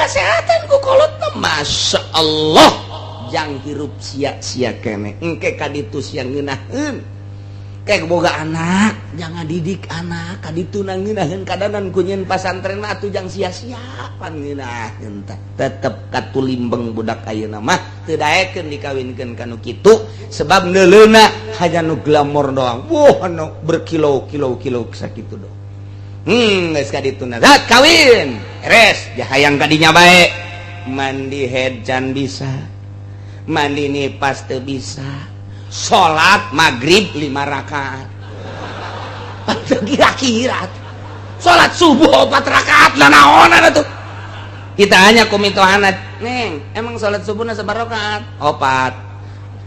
Dinasehatan ku kolotna, Masya Allah, jang hirup sia-sia kene, engke kaditu sia ngeunaheun. Kayak boga anak, jangan didik anak kaditu ngeunaheun kadanan ku nyieun pasantren mah atuh jang sia-sia pan ngeunaheun teh. Tetep katulimbeng budak ayeuna mah teu daekeun dikawinkeun kanu kitu, sebab neuleuna hanya nu glamor doang. Wah, anu berkilo-kilo kilo sakitu doang. Geus kaditu na zat kawin beres, hayang kadinya bae, mandi haid can bisa, mandi nipas teu bisa, salat maghrib lima rakaat kira-kira, salat subuh empat rakaat lah, naonan tuh. Kita hanya ku mitohana, "Neng, emang salat subuh sabaraha rakaat?" "Opat."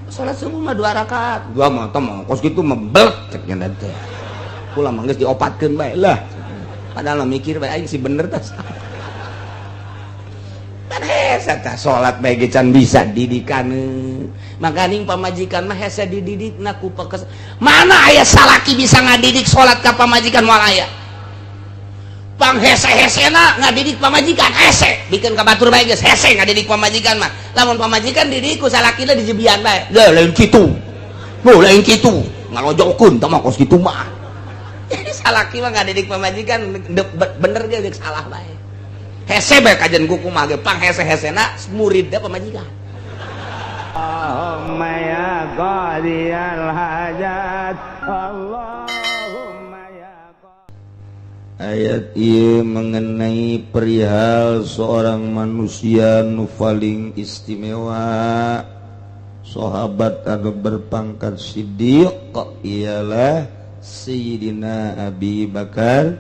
"Salat subuh mah dua rakaat." "Dua mah teh mah kos kitu mah belek," cek nya teh. "Kula mah geus diopatkeun bae lah." Padahal mikir bae aing sih bener tah. Kan hese tah, salat bae ge can bisa didikan. Makaning pamajikan mah hese dididik na ku pekes. Mana aya salaki bisa ngadidik salat ka pamajikan? Moal aya. Pang hese-hesena ngadidik pamajikan hese, bikin ka batur bae geus hese ngadidik pamajikan mah. Lamun pamajikan didik ku salakina dijebian bae. "Lah, lain kitu. Oh, lain kitu. Ngalojokeun tah mah kos kitu mah." Jadi salaki mah ngadidik pamajikan bener ge salah bae. Hese bae kajian kuku mah ge pang hese-hesena muridna pamajikan. Allahumma ya qadiyal hajat, Allahumma ya. Ayat ieu mengenai perihal seorang manusia nu paling istimewa, sahabat anu berpangkat siddiq, ialah Sayyidina Abi Bakar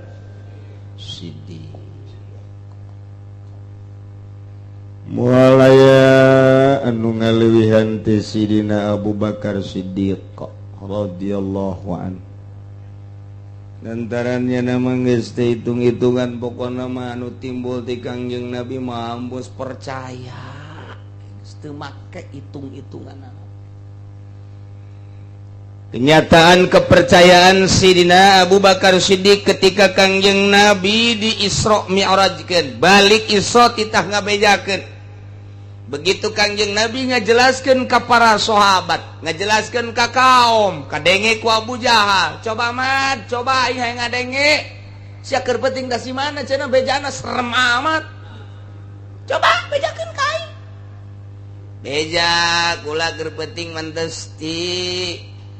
Siddiq. Moal aya anu ngalewihan ti Sayyidina Abu Bakar Siddiq radhiyallahu anhu, lantarannya nama geus teu hitung-hitungan. Pokona mah anu timbul ti Kangjeng Nabi mah ambus percaya, geus teu make hitung-hitungan. Kenyataan kepercayaan Sidina Abu Bakar Siddiq ketika Kangjeng Nabi di Isra Mi'rajkeun, balik Isra titah ngabejakeun. Begitu Kangjeng Nabi ngajelaskeun ka para sahabat, ngajelaskeun ka kaum, kadenge ku Abu Jahal. "Coba Mad, coba aing hayang ngadenge. Sia keur penting da si mana cenah bejana serem amat. Coba bejakeun ka aing. Beja kula keur penting mentes ti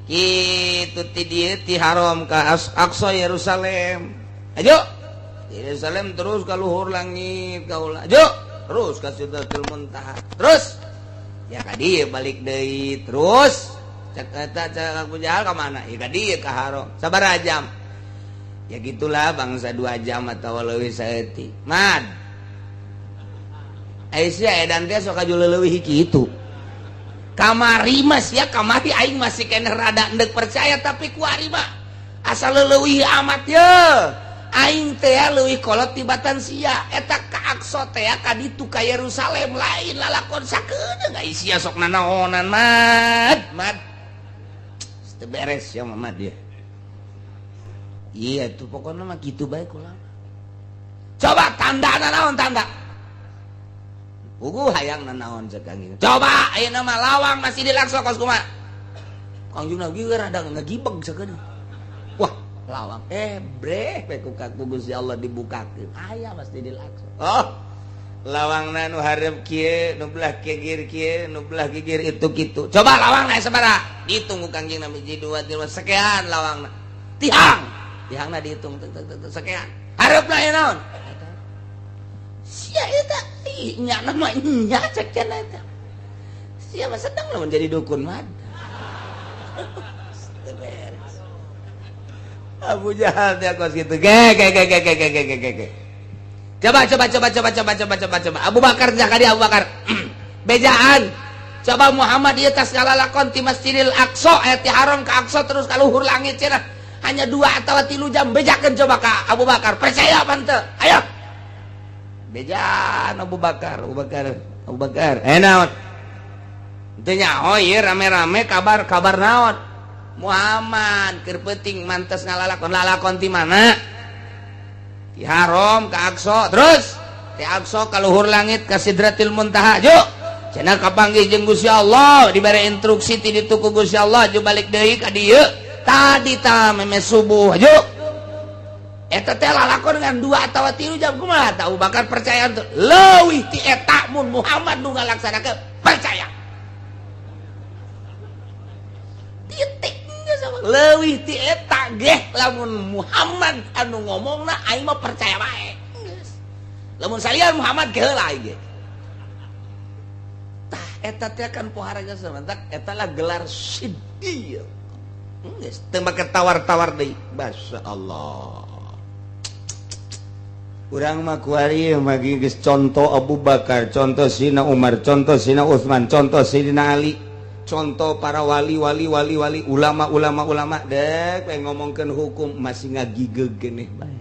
kitu ti dieu, ti Haram ka Aqsa Yerusalem. Ayo Yerusalem terus ka luhur langit kaula. Ayo terus ka Sidratul Muntaha. Terus ya ka dieu balik deui terus." Cek eta, cek Abu Jahal, "Ka mana?" "Ya ka dieu, ka Haram." "Sabaraha jam?" "Ya gitulah, bangsa 2 jam atau leuwih saeutik." "Mad, Aisyah edan teh sok aju leuwih kitu kamari mas ya, kamari aing masih keneh rada endek percaya, tapi kuari mah asal leuwih amat ye. Aing teh leuwih kolot tibatan sia eta ka Aqsa teh ka ditu ka Yerusalem, lain lalakon sakedeung. Ai sia sok nanaonan, Mad? Mad, teu beres ya Mamad ya." Iya tuh, pokoknya mah gitu bae kula. Coba tanda naon, tanda puguh hayang nanaon cek Kangjeng. Coba ayeuna mah lawang Masjidil Aqsa kos kumaha? Kangjeng Nabi rada ngagibeg sakedeung. Wah, lawang eh breh we ku Gusti Allah dibukakeun. Aya Masjidil Aqsa. Oh, lawangna nu hareup kieu, nu belah gigir kieu, nu belah gigir itu kitu. Coba lawangna sabaraha? Dihitung ku Kangjeng Nabi, hiji, dua, tilu, sekian lawangna. Tiang. Tiangna dihitung tek, tek, tek, sekian. Hareupna aya naon? Sia eta nya nama nya cek cenah eta. Sia mah sedang lamun jadi dukun mah. Teu beres. Abu Jahal teh kos kitu. Ge ge ge ge ge ge ge ge ge. Coba coba coba coba coba coba coba coba. Abu Bakar jakadi Abu Bakar. Bejaan. Coba Muhammad ieu tas ngalalakon ti Masjidil Aqsa, aya ti Haram ka Aqsa terus ka luhur langit cenah. Hanya 2 atau 3 jam, bejakeun coba ka Abu Bakar. Percaya apa henteu? Ayo. Bejaan Abu Bakar, Abu Bakar, Abu Bakar. Eh, naon? Teu nyaho ieu rame-rame kabar, kabar naon? Muhammad keur peuting mantes ngalalakon, lalakon ti mana? Ti Haram ka Aqsa terus Ti Aqsa ka luhur langit ka Sidratil Muntaha juk. Cenah kapanggih jeung Gusti Allah, dibere instruksi ti ditu ku Gusti Allah, ju balik deui ka dieu. Tadi ta meme subuh juk. Eta teh lalakon dengan 2 atau 3 jam kumaha tah Abu Bakar percaya tuh. Leuwih ti eta mun Muhammad nu ngalaksanakeun percaya. Titik sama leuwih ti eta geh lamun Muhammad anu ngomongna aing mah percaya bae. Lamun salian Muhammad ge heula aing ge. Tah eta teh kan pohara jasa mantak eta lah gelar siddiq. Geus teu make tawar-tawar deui. Masyaallah. Urang mah kuari mah geus contoh Abu Bakar, contoh Sina Umar, contoh Sina Utsman, contoh Sidina Ali, contoh para wali wali wali wali, ulama ulama ulama dek pengen ngomongkeun hukum masih ngagigeg geneh bae.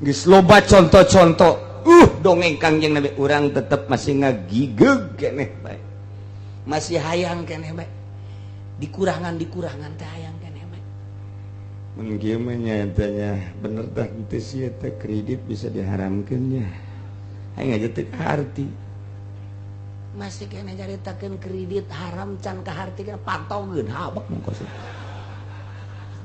Geus loba contoh-contoh. Dongeng Kangjeng Nabi urang tetep masih ngagigeg geneh bae. Masih hayang keneh bae. Dikurangan-dikurangan teh hayang keneh bae. Mun kieu mah nya bener tah teu sih eta kredit bisa diharamkeun nya. Aing aja teu kaharti. Masih kena nyaritakeun kredit haram can kaharti kana patogeun habek mah kos.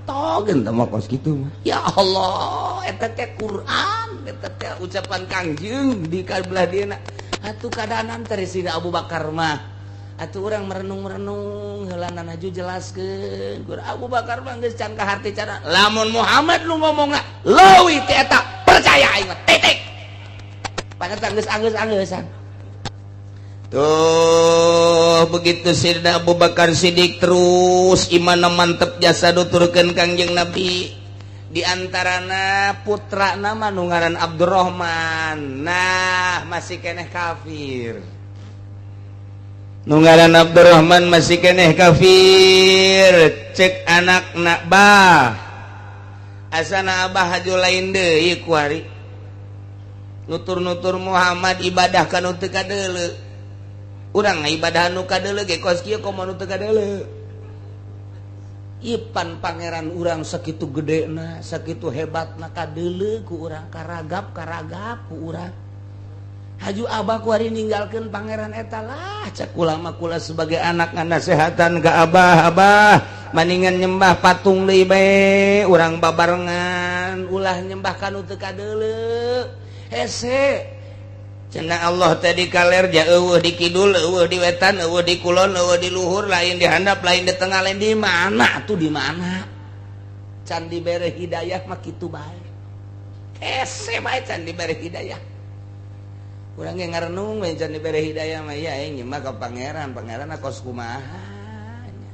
Togeun teh mah kos kitu mah. Ya Allah, eta teh Quran, eta teh ucapan Kangjeng di kabelah dieuna. Atuh kadaanan teh Sina Abu Bakar mah. Atuh urang merenung-merenung heulana aju jelaskeun. Abu Bakar mah geus can kaharti cara. Lamun Muhammad nu ngomongna leuwih ti eta percaya aing mah titik. Padahal geus anggeus-anggeusan. Tuh begitu Sayyidina Abu Bakar Siddiq terus iman mantep jasa nuturkeun Kangjeng Nabi. Di antarana putra nama nu ngaran Abdurrahman. Nah, masih keneh kafir. Nu ngaran Abdurrahman masih keneh kafir. Cek anakna bah. Asana abah haju lain deui kuari. Nutur-nutur Muhammad ibadah ka nu teu kadeuleu. Urang ibadah nu kadeuleu ge kos kieu komo nu teu kadeuleu. Ipan pangeran urang sakitu gedena, sakitu hebatna kadeuleu ku urang karagap-karagap ku urang. Haju abah kuari ninggalkeun pangeran eta lah cek kula mah kula sebagai anak nganasehatan ka abah, abah maningan nyembah patung deui bae urang babarengan ulah nyembah ka nu teu kadeuleu. Hese cenah Allah tadi kaler ja eueuh di kidul, eueuh di wetan, eueuh di kulon, eueuh di luhur, lain di handap, lain di tengah, lain di mana tuh di mana? Can dibere hidayah mah kitu bae. Hese bae can dibere hidayah. Urang ge ngarenung we can dibere hidayah mah ya aing nyembah ka pangeran, pangeran kos kumaha nya.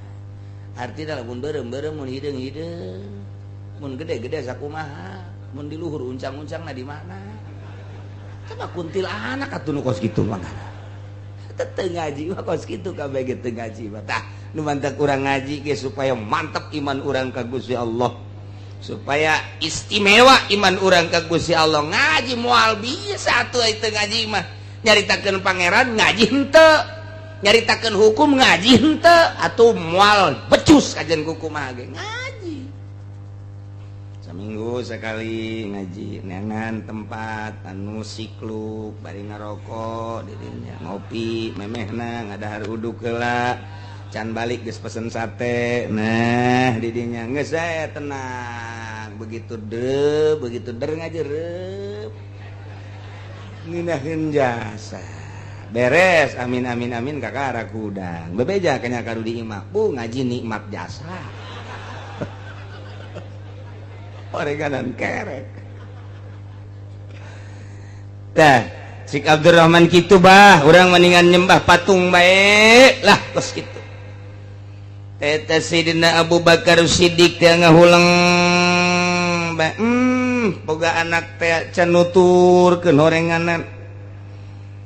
Artina lamun beureum-beureum mun hideung-hideung, mun gede-gede sakumaha, mun di luhur uncang-uncangna di mana? Coba kuntilanak atuh nu kos kitu mah. Teu ngaji mah kos kitu kabeh ge teu ngaji mah. Tah nu mantak urang ngaji ge supaya mantep iman urang ka Gusti Allah. Supaya istimewa iman urang ka Gusti Allah. Ngaji moal bisa atuh teu ngaji mah. Nyaritakeun pangeran ngaji henteu. Nyaritakeun hukum ngaji henteu atuh moal becus kajian kumaha ge ngaji. Seminggu sekali ngaji neangan tempat anu sikluk bari ngarokok dirinya ngopi memehna ngadahar uduk heula can balik geus pesen sate nah didinya geus saya tenang begitu de begitu der ngajerep ngeunaheun jasa beres amin amin amin kakara kudang bebeja kanya karu di imah bu ngaji nikmat jasa oreganan kerek. Tah, Cik Abdurrahman kitu bah, urang mendingan nyembah patung bae lah kos kitu. Eta Sidina Abu Bakar Siddiq teh ngahuleng bae. Boga anak teh can nuturkeun horenganan.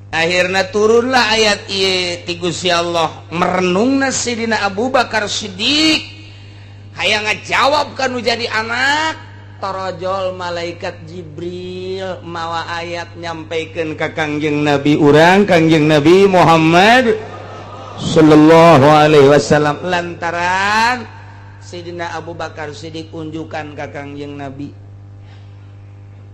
Akhirna turunlah ayat ieu ti Gusti Allah merenungna Sidina Abu Bakar Siddiq. Hayang ngajawab kanu jadi anak torojol malaikat Jibril mawa ayat nyampaikan ke Kangjeng Nabi urang Kangjeng Nabi Muhammad sallallahu alaihi wasallam lantaran Sayyidina Abu Bakar Siddiq unjukan ka Kangjeng Nabi.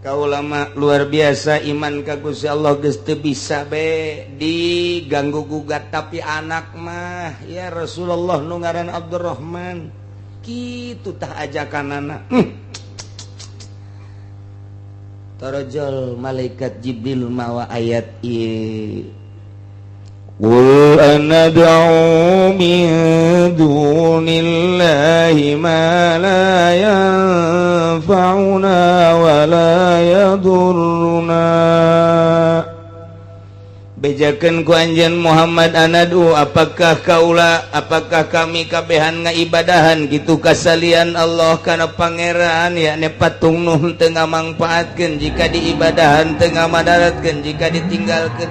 Kaula mah luar biasa iman ka Gusti Allah, geus teu bisa be diganggu gugat, tapi anak mah, ya Rasulullah, nu ngaran Abdurrahman kitu tah ajakanana. Torojol malaikat Jibril mawa ayat ieu. قل أندعو من دون الله ما لا ينفعنا ولا يضرنا. Bejakeun ku anjeun Muhammad, أندعو, apakah kaula, apakah kami kabehan ngaibadahan gitu kasalian Allah kana pangeran, yakni patung nu teu ngamangpaatkeun jika diibadahan, teu ngamadaratkeun jika ditinggalkeun,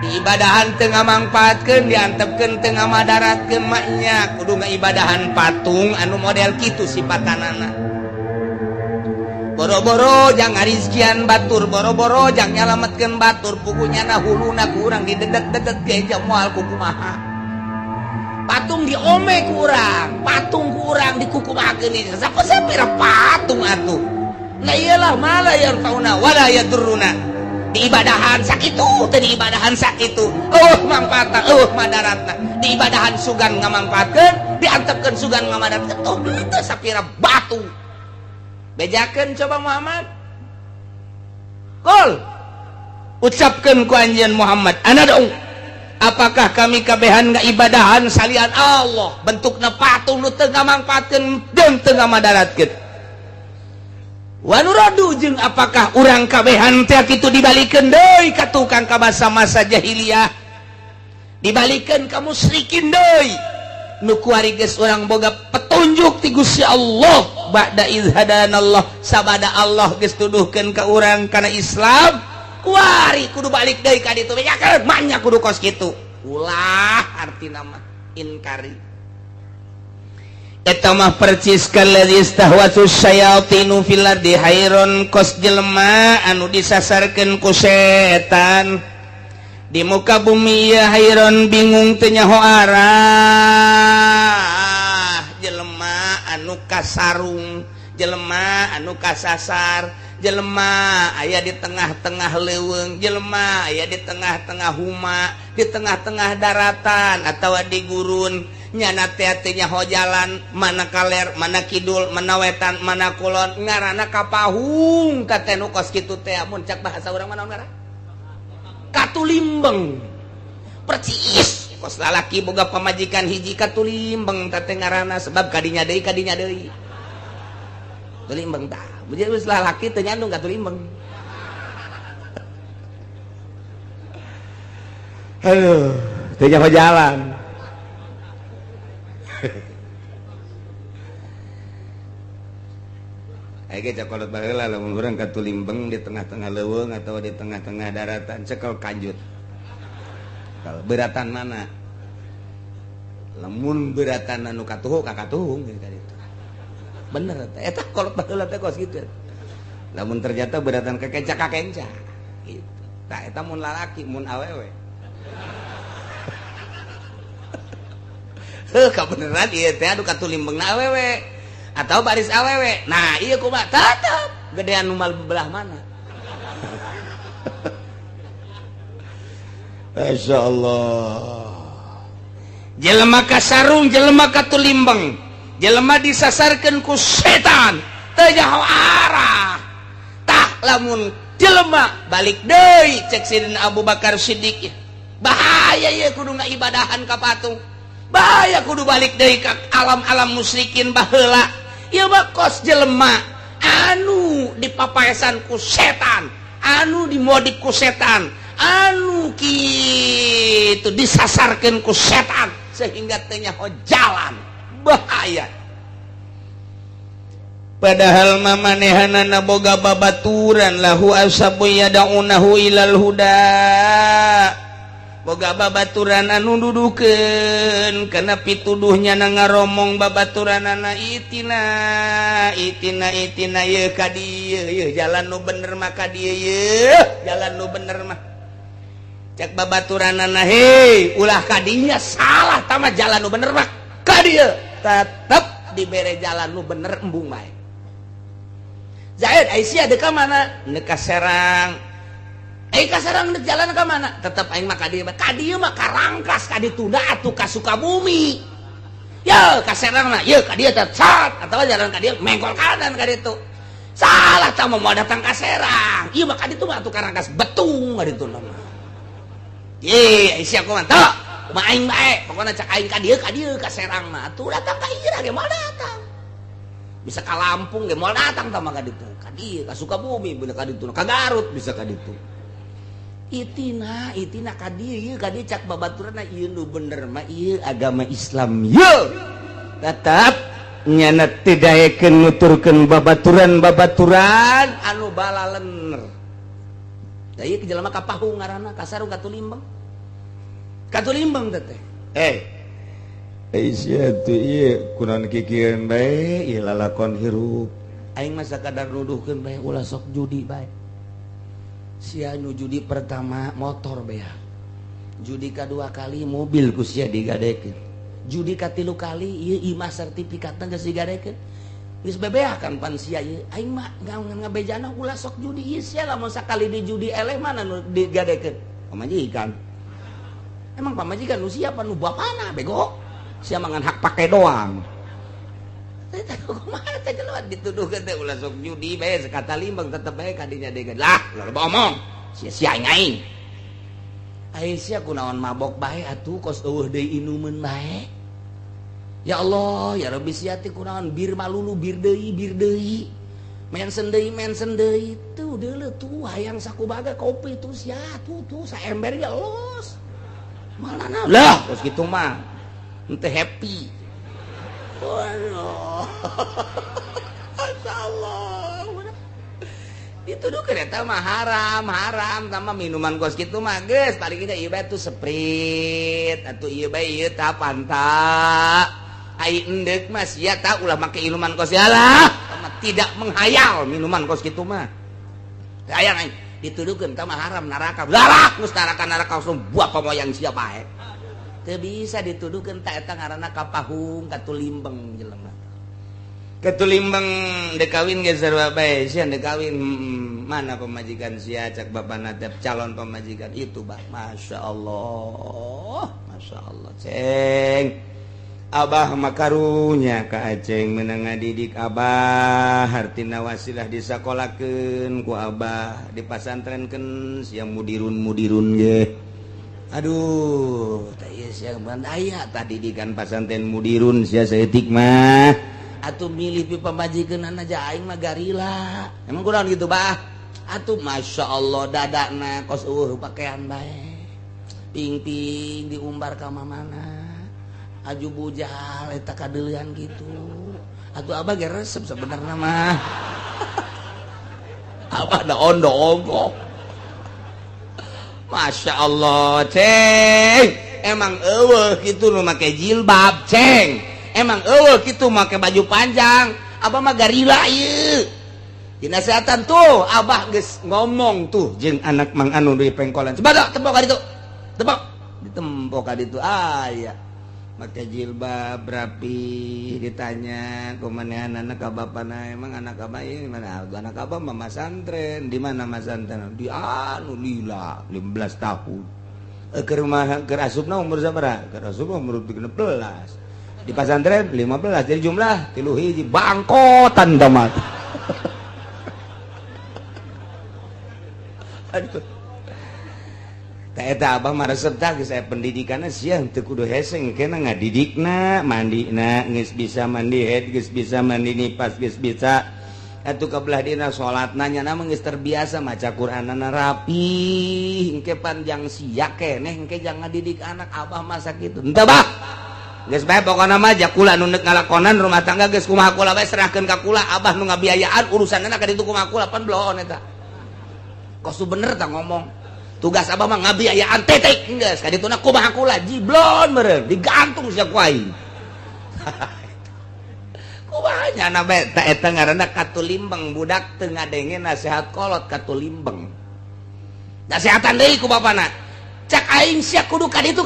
diibadahan teu ngamangpaatkeun, diantepkeun teu ngamadaratkeun? Maknya kudu ngaibadahan patung anu model kitu sipatanana, boro-boro jang ngarizkian batur, boro-boro jang nyalametkeun batur, pugunya na huluna kurang didedet-dedet ge moal kukumaha. Patung diome kurang, patung kurang dikukumahakeun, siapa sapira patung atuh. Nah, iyalah, ما لا ينفعنا ولا يضرنا. Diibadahan sakitu teh, diibadahan sakitu, oh mangfaatna, oh madaratna. Diibadahan sugan ngamangfaatkeun, diantepkeun sugan ngamadaratkeun, tuh teu sapira batu. Bejakeun coba, Muhammad. قل, ucapkeun ku anjeun Muhammad, أندعو, apakah kami kabehan ngaibadahan salian Allah bentukna patung nu teu ngamangfaatkeun jeung teu ngamadaratkeun? ونرد, jeung apakah urang kabehan teh kitu dibalikeun deui ka tukang ka masa-masa jahiliyah, dibalikeun ka musyrikin deui, nu kuari geus urang boga petunjuk ti Gusti Allah? بعد إذ هدانا الله, sabada Allah geus tuduhkeun ka urang kana Islam, kuari kudu balik deui ka ditu? Bejakeun manya kudu kos kitu. Ulah, artina mah inkari eta mah percis كالذي استهوته الشياطين في الأرض حيران, kos jelema anu disasarkeun ku setan di muka bumi ya, حيران, bingung teu nyaho arah. Jelema anu kasarung, jelema anu kasasar, jelema aya di tengah-tengah leuweung, jelema aya di tengah-tengah huma, di tengah-tengah daratan atau di gurun, nyana teh teu nyaho jalan mana kaler, mana kidul, mana wetan, mana kulon, ngaranna kapahung. Teh nu kos kitu teh mun cak bahasa urang mana ngaran katulimbeng. Percis kos lalaki boga pamajikan hiji, katulimbeng teh ngaranna, sebab kadinya deui, kadinya deui, tulimbeng tah. Geus lalaki teu nyandung katulimbeng. Aduh, teu nyaho jalan. Ayo cakolot baheula, lamun urang katulimbeng di tengah-tengah leuweung atau di tengah-tengah daratan, cekel kanjut. Kalau beratan mana? Lamun beratan anu katuhu ka katuhung gitu itu. Bener eta. Eta kolot baheula teh kos kitu. Lamun ternyata beratan ka kenca, ka kenca. Gitu. Tah, eta mun lalaki, mun awewe. Heuh, kabeneran ieu teh anu katulimbengna awewe atau baris awewe. Nah, iya kumaha, tetep gedean nu belah mana. Masya Allah, jelema kasarung, jelema katulimbeng, jelema disasarkeun ku setan teu nyaho arah. Tah, lamun jelema balik deui, cek Sidina Abu Bakar Siddiq, bahaya ya kudu ngaibadahan ka patung, bahaya kudu balik deui ka alam-alam musyrikin baheula. Ieu mah kos jelema anu dipapaesan ku setan, anu dimodik ku setan, anu kitu disasarkeun ku setan sehingga teu nyaho jalan, bahaya. Padahal mamanehanana boga babaturan, له أصحاب يدعونه إلى الهدى, boga babaturan anu dudukeun kana pituduhnya na ngaromong babaturanana, "Itina, itina, itina, ye ka dieu ye, jalan nu bener mah ka dieu ye, jalan nu bener mah." Cek babaturanana, "Hei, ulah ka dinya, salah tama, jalan nu bener mah ka dieu." Tetep dibere jalan nu bener, embung bae. Zaid Aisyah dek ka mana? Nek ka Serang. Eh, ka Serang dek jalan ka mana? Tetep aing mah ka dieu. Ka dieu mah ka Rangkas, ka ditunda atuh ka Sukabumi. Ya, ka Serang mah, ye ka dieu teh sat atawa jalan ka dieu mengkol kanan ka ditu. Salah tah mau datang ka Serang. Ieu mah ka ditu mah atuh ka Rangkas Betung ka ditu mah. Ye, Aisyah kumaha? Tah, kumaha aing bae. Pokona cak aing ka dieu ka dieu ka Serang mah atuh datang ka ieu ge moal datang. Bisa ka Lampung ge moal datang tah mah ka ditu. Ka dieu ka Sukabumi bener ka ditu, ka Garut bisa ka ditu. Itina, itina ka dieu ieu ka dieu cak babaturanna ieu nu bener mah ieu agama Islam ieu. Tetap nyana teu daekeun nuturkeun babaturan-babaturan anu balalener. Da ieu jelema ka pahung ngaranna kasarung katulimbeng. Katulimbeng teh teh. Eh, Aisyah tuh ieu kunaon kikieun bae ieu lalakon hirup. Aing mah sakadar nuduhkeun bae ulah sok judi bae. Sia nu judi pertama motor bea. Judi kadua kali mobil ku sia digadekeun. Judi katilu kali ieu imah sertifikatna geus digadekeun. Geus bebeakan pan sia ieu. Aing mah ngabejana ulah sok judi ieu sia lamun sakali di judi eleh mana nu digadekeun? Pamajikan. Emang pamajikan nu siapa nu bapana bego? Sia mangan hak pakai doang. Kumaha teh jelema dituduhkeun teh ulah sok judi bae sekata limbang tetep bae kadinya degan. Lah, loba omong. Sia-sia aing aing. Ai sia kunaon mabok bae atuh kos eueuh deui inumeun bae. Ya Allah, ya Rabbi sia teh kunaon bir malulu bir deui bir deui. Mensen deui mensen deui. Tuh deuleu tuh hayang sakubaga kopi tuh sia tuh tuh saember ya los. Mana lah, kos kitu mah. Henteu happy. Waduh. Masya Allah. Dituduh kereta mah haram, haram sama minuman kos kitu mah geus paling ge ieu bae tuh Sprite atuh ieu bae ieu tah Fanta. Ai endek mah sia tah ulah make minuman kos lah. Tidak menghayal minuman kos kitu mah. Hayang aing dituduhkeun tah mah haram neraka. Lah geus neraka neraka langsung buah pamoyang sia bae. Teu bisa dituduhkeun ta eta ngaranna kapahung katulimbeng jelema. Katulimbeng dek kawin ge sarua bae sia dek kawin mana pemajikan sia cak bapana teh calon pemajikan itu bah Masya Allah Masya Allah ceng Abah makarunya ka Aceng menang ngadidik Abah hartina wasilah disakolakeun ku Abah dipasantrenkeun sia mudirun-mudirun ge aduh teh ieu sia aya tah didikan pasantren mudirun sia saeutik mah atuh milih pi pamajikan aja aing mah garila. Emang kurang gitu bah atuh Masya Allah dadana kos eueuh pakaian bae ping-ping diumbar ka mamana aju bujal eta kadeulean gitu atuh abah ge resep sebenarnya mah abah da ondo ongkoh. Masya Allah ceng emang eueuh kitu nu make jilbab ceng emang eueuh kitu make baju panjang abah mah garila ieu dinasehatan tuh abah geus ngomong tuh jeung anak Mang Anu di pengkolan coba tepok ka ditu tepok ditempok ka ditu aya make jilbab rapi ditanya kumanehan anak ka bapana emang anak abah ini mana anak abah mah masantren di mana masantren di anu lila 15 tahun keur mah keur asupna umur sabaraha keur asupna umur 13 di pasantren 15 jadi jumlah 3 hiji bangkotan tamat. Aduh eta abah mah resep tah geus aya pendidikanna sia teu kudu hese engkena ngadidikna mandina geus bisa mandi head geus bisa mandi nipas geus bisa atuh ka belah dina salatna nya mah geus terbiasa maca Qur'anana rapi engke panjang sia keneh engke jangan ngadidik anak abah masa kitu henteu bah geus bae pokona mah jakula nu neuk ngalakonan rumah tangga geus kumaha kula bae serahkeun ka kula abah nu ngabiayaan urusanna ka ditu kumaha kula pan bloon eta kos bener tah ngomong tugas abah mah ngabiayaan titik geus ka dituna kumaha kula jiblon meureun digantung sia ku aing kumaha nya bae ta eta ngaranna katulimbeng budak teu ngadenge nasihat kolot katulimbeng nasihatan deui ku bapana cak aing sia kudu ka ditu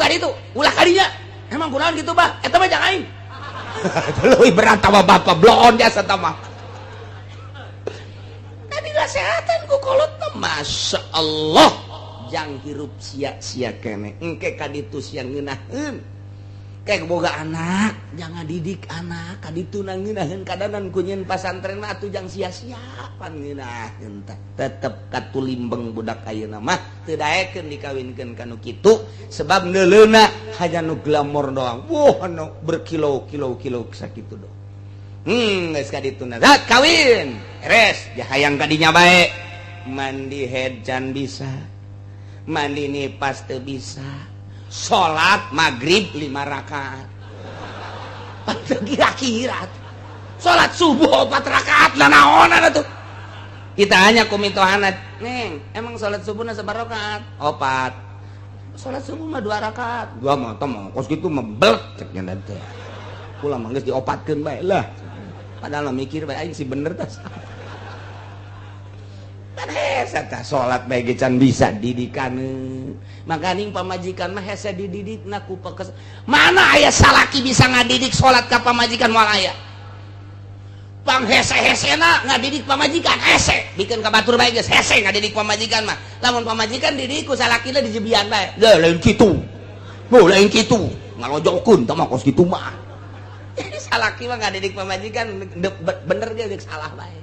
ulah ka dinya emang kunaon kitu bah eta mah jang aing leuwih berat tah bapak bloon jasa tah mah. Dinasehatan ku kolot. Masya Allah, jang hirup sia-sia kene. Engke kaditu sia ngeunaheun. Kayak boga anak, jangan didik anak kaditu ngeunaheun kadanan ku nyieun pasantren mah atuh jang sia-sia pan ngeunaheun teh. Tetep katulimbeng budak ayeuna mah teu daekeun dikawinkeun ka nu kitu, sebab neuleuna hanya nu glamor doang. Wah, nu berkilo-kilo-kilo sakitu doang. Geus kadituna kawin beres, hayang kadinya bae, mandi haid can bisa, mandi nipas teu bisa, salat maghrib 5 rakaat kira-kira, salat subuh 4 rakaat lah, naonan atuh. Kita hanya ku mitohana, "Neng, emang salat subuh na sabaraha rakaat?" "Opat." "Salat subuh mah 2 rakaat." "Gua mah teh mah kos kitu mah bel," cek nya teh. "Kula mah geus diopatkeun bae lah." Padahal mah mikir bae aing si bener tah. Kan hese tah, salat bae ge can bisa didikane. Makaning pamajikan mah hese dididikna ku pekes. Mana aya salaki bisa ngadidik salat ka pamajikan? Moal aya. Pang hese-hesena ngadidik pamajikan hese, bikin ka batur bae geus hese ngadidik pamajikan mah. Lamun pamajikan didik ku salakina dijebian bae. "Lah, lain kitu. Oh, lain kitu. Ngalojokeun tah mah kos kitu mah." Jadi salaki mah ngadidik pamajikan bener ge geus salah bae.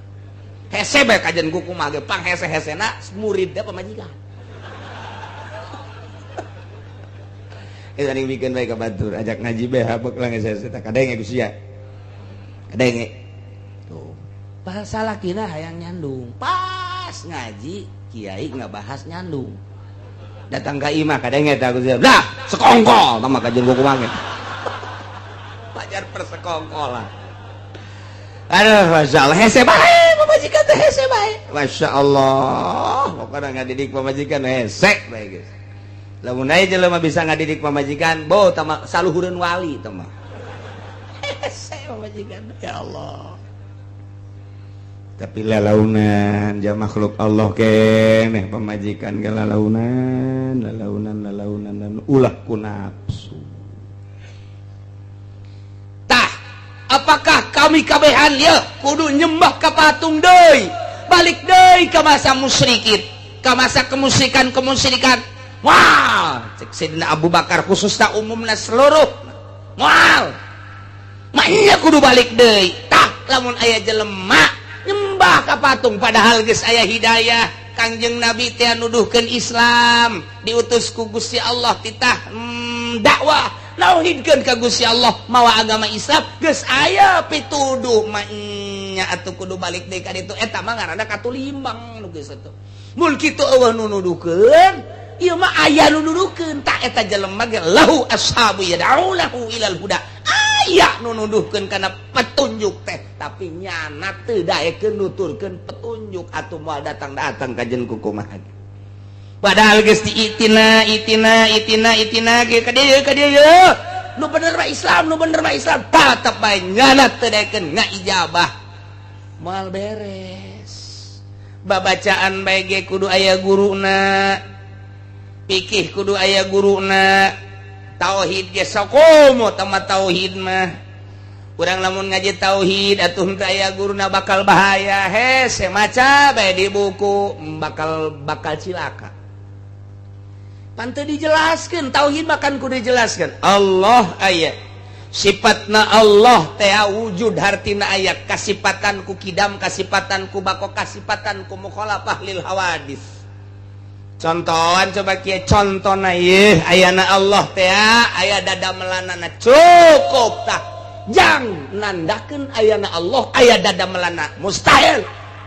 Hese bae kajian kuku mah ge pang hese-hesena muridna pamajikan. Eta ning bikin bae ka batur, ajak ngaji bae habek lah geus hese tah, kadenge ku sia. Kadenge. Tuh. Pas salakina hayang nyandung, pas ngaji kiai ngabahas nyandung. Datang ka imah, kadenge tah ku sia. Lah, sekongkol tah mah kajian kuku mah ge. Pajar persekongkolan. Aduh, Masya Allah, hese bae pamajikan teh, hese bae. Masya Allah, pokoknya ngadidik pamajikan hese bae geus. Lamun aya jelema bisa ngadidik pamajikan, bo tama saluhureun wali tah mah. Hese pamajikan, ya Allah. Tapi lalaunan ja makhluk Allah keneh pamajikan ge lalaunan, lalaunan, lalaunan, dan ulah ku nafsu. Tah, apakah kami kabehan ya kudu nyembah ka patung deui, balik deui ka masa musyrikin, ka masa kemusyrikan-kemusyrikan? Wah, cek Sayyidina Abu Bakar khususna, umumna seluruh, moal maknya kudu balik deui. Tah, lamun aya jelema nyembah ka patung padahal geus aya hidayah, Kangjeng Nabi teh nuduhkeun Islam, diutus ku Gusti Allah titah dakwah nauhidkeun ka Gusti Allah mawa agama Islam, geus aya pituduh nya atuh kudu balik deui ka ditu, eta mah ngaranna katulimbang nu geus atuh. Mun kitu eueuh nu nuduhkeun, ieu mah aya nu nuduhkeun. Tak eta jelema ge lahu ashabu yad'unahu ilal huda, aya nu nuduhkeun kana petunjuk teh, tapi nyana teu daekeun nuturkeun petunjuk atuh moal datang-datang ka jeung kukumaha. Padahal geus diitina itina itina itina ge ka dieu ka dieu, nu bener mah Islam, nu bener mah Islam, tetep bae nyana teu daekeun ngaijabah, moal beres. Babacaan bae ge kudu aya guruna, pikih kudu aya guruna, tauhid ge sakomo tama tauhid mah. Urang lamun ngaji tauhid atuh teu aya guruna bakal bahaya, hese maca bae di buku, bakal bakal cilaka. Pan teu dijelaskeun tauhid, makan kudu dijelaskeun Allah aya, sifatna Allah teh wujud, hartina aya kasipatan ku kidam, kasipatan ku bako, kasipatan ku mukhalafah lil hawadis. Contohan coba kieu contona, ieu ayana Allah teh aya dada melanana, cukup tah. Jang nandakeun ayana Allah aya dada melana, mustahil.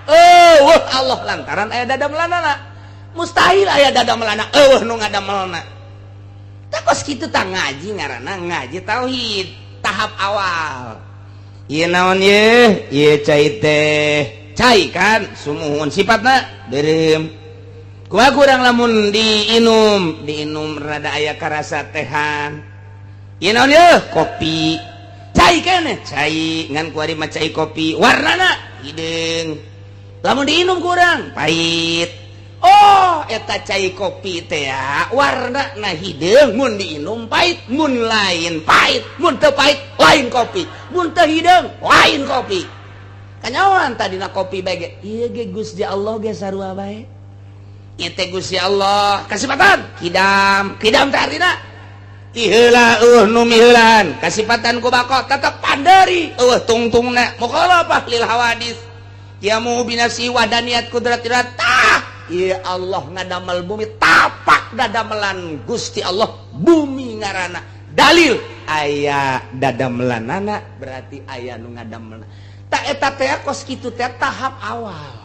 Eueuh Allah lantaran aya dada melanana, mustahil aya dada melana, eueuh nu ngadamelna. Tah, kos kitu tah ngaji, ngaranna ngaji tauhid tahap awal. Ieu naon ieu? Ieu cai teh, cai kan sumuhun, sifatna beureum. Kumaha kurang lamun diinum, diinum rada aya karasa tehan. Ieu naon ieu? Kopi. Cai keneh, cai ngan kuari mah cai kopi, warnana hideung. Lamun diinum kurang pahit. Oh, eta cai kopi teh warna na hideung, mun diinum pahit, mun lain pahit, mun teu pahit lain kopi, mun teu hideung lain kopi. Kanyawan tadi na kopi bae ge. Ieu ge Gusti Allah ge sarua bae. Ieu teh Gusti Allah kasipatan kidam. Kidam teh artina ti heula eueuh nu miheulaan, kasipatan ku bako tetep panderi, eueuh tungtungna, mukhalafah lil hawadis, yamu binafsi wadaniyat kudratillah. Tah, ieu Allah ngadamel bumi, tapak dadamelan Gusti Allah bumi ngaranna dalil aya dadamelanana, berarti aya nu ngadamel. Tak eta teh kos kitu teh tahap awal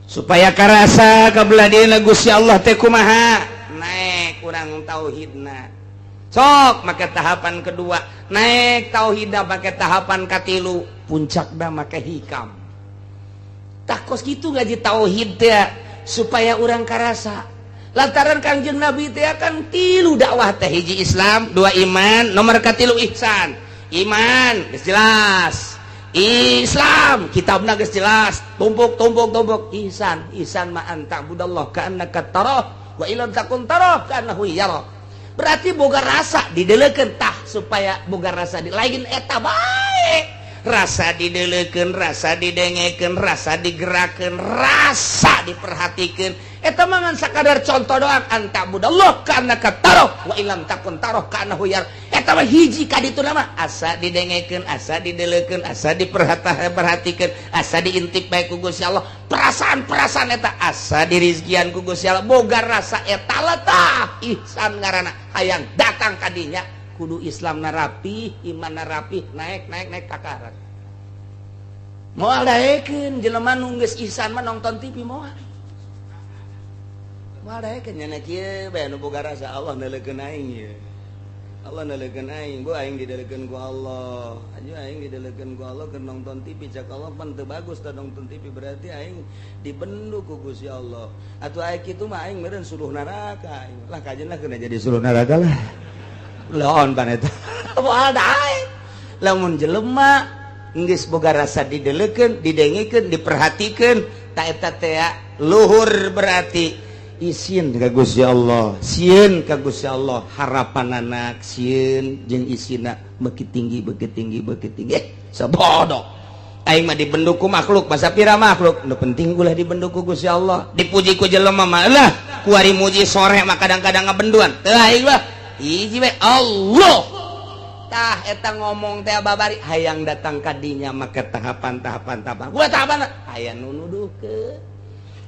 Supaya karasa kabelah dieuna Gusti Allah teh kumaha. Naik kurang tauhidna, sok make tahapan kedua, naik tauhidna make tahapan katilu, puncakna make hikam. Tak kos kitu ngaji tauhid teh supaya urang karasa, lantaran Kangjeng Nabi teh kan tilu dakwah teh: hiji Islam, dua iman, nomor katilu ihsan. Iman geus jelas, Islam kitabna geus jelas, tumpuk tumpuk tumpuk, ihsan. Ihsan ma an ta'budallah ka'annaka tarah wa illam takun tarah ka'annahu yara. Berarti boga rasa didelekeun. Tah, supaya boga rasa di lain eta bae, Rasa didelekeun, rasa didengekeun, rasa digerakkeun, rasa diperhatikeun. Eta mah ngan sakadar contoh doang. An ta'budallah ka'annaka tarah wa illam takun tarah ka'annahu yara. Eta mah hiji ka ditu mah Asa didengekeun, asa didelekeun, asa diperhatikeun, asa diintip bae ku Gusti Allah. Perasaan-perasaan eta asa dirizkian ku Gusti Allah, boga rasa eta lah. Tah, ihsan ngaranna. Hayang datang kadinya kudu Islam narapi, iman narapi, naik naik naik takaran. Moal daekeun jelema nu geus ihsan mah nonton TV, moal moal daekeun. Nya kieu bae nu boga rasa, Allah neuleukeun aing ieu, Allah neuleukeun aing, bu aing didelekeun ku Allah aja, aing didelekeun ku Allah keur nonton TV. Cak Allah pan teu bagus tah nonton TV, berarti aing dibendu ku Gusti Allah. Atuh aing kitu mah aing meureun suluh neraka aing lah, kajeun lah kena jadi suluh neraka lah. Laon pan eta moal daek lamun jelema geus boga rasa didelekeun, didengekeun, diperhatikeun. Tak eta teh Luhur, berarti isin ka Gusti Allah, sieun ka Gusti Allah, harapan anak sieun jeung isina beuki tinggi, beuki tinggi, beuki tinggi. Eh, sabodoh aing mah dibendu ku makhluk, masa pira makhluk, nu penting ulah dibendu ku Gusti Allah. Dipuji ku jelema mah lah, kuari muji sore mah kadang-kadang ngabenduan. Teu, aing mah hiji we, Allah. Tah, eta ngomong teh babari hayang datang kadinya make tahapan tahapan tahapan. Gua tahapan aya nu nuduhkeun.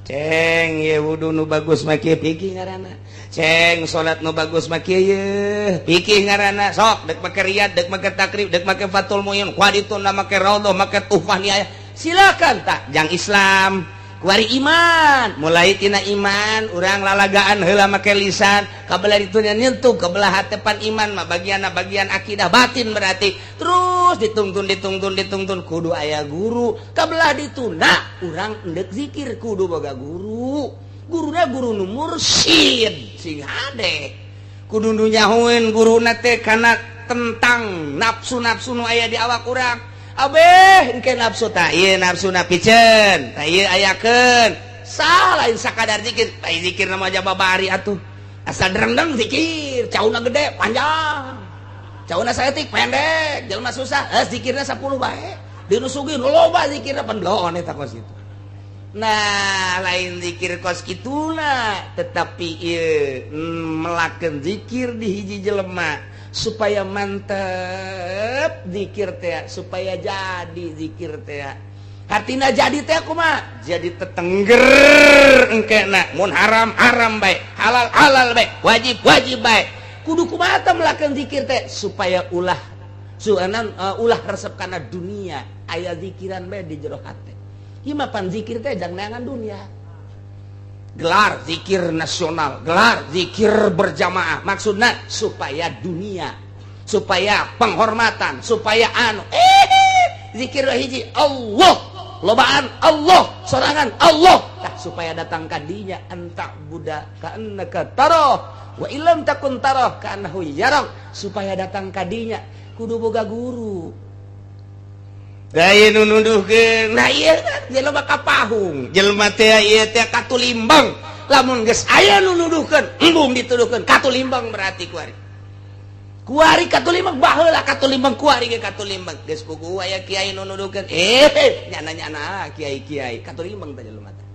Ceng ye wudu nu bagus mah kieu, pikih ngaranna. Ceng salat nu bagus mah kieu ye, pikih ngaranna. Sok dek make riyad, dek make takrib, dek make Fathul Muin, kuadituna make raudhah, make tuhfah niaya, silakan. Tak jang Islam, kuari iman. Mulai tina iman urang lalagaan heula make lisan, kabelah itu nyentuh kebelah hatepan. Iman mah bagian bagian akidah batin, berarti terus ditungtun, ditungtun, ditungtun, kudu aya guru. Kabelah dituna urang endek zikir kudu boga guru, guruna guru nu mursyid sing hade, kudu nu nyahoeun guruna teh kana tentang nafsu-nafsu nu aya di awak urang. Abeh engke nafsu tak ieu nafsuna piceun, tak ieu ayakeun. Sah lain sakadar zikir. Tai zikir nama aja babari atuh, asal derendeng zikir, cauna gede panjang, cauna saeutik pendek. Jelema susah, eh, zikirna 10 bae, di nu sugih nu loba zikirna, pendoon eta kos itu. Nah, lain zikir kos kituna, tetapi ieu melakukan zikir di hiji jelema supaya mantep zikir teh, supaya jadi zikir teh. Hartina jadi teh kumaha? Jadi tetengger engkena mun haram haram bae, halal halal bae, wajib wajib bae. Kudu kumaha teh melakukan zikir teh supaya ulah suanan, ulah resep kana dunia, aya zikiran bae di jero hate. Ieu mah pan zikir teh jang neangan dunia. Gelar zikir nasional, gelar zikir berjamaah, maksudnya supaya dunia, supaya penghormatan, supaya anu, eh, zikir hiji Allah, lobaan Allah, sorangan Allah. Tah, supaya datang kadinya an ta'buda ka'annaka tarah wa illam takun tarah ka'annahu yarak. Supaya datang kadinya kudu boga guru. Gaya nu nuduhkeun. Nah, iya kan jelema kapahung. Jelema teh ieu teh katulimbang. Lamun geus aya nu nuduhkeun, embung dituduhkeun katulimbang, berarti kuari. Kuari katulimbang baheula katulimbang kuari ge katulimbang geus puguh aya kiai nu nuduhkeun nyana-nyana kiai-kiai katulimbang teh jelema teh.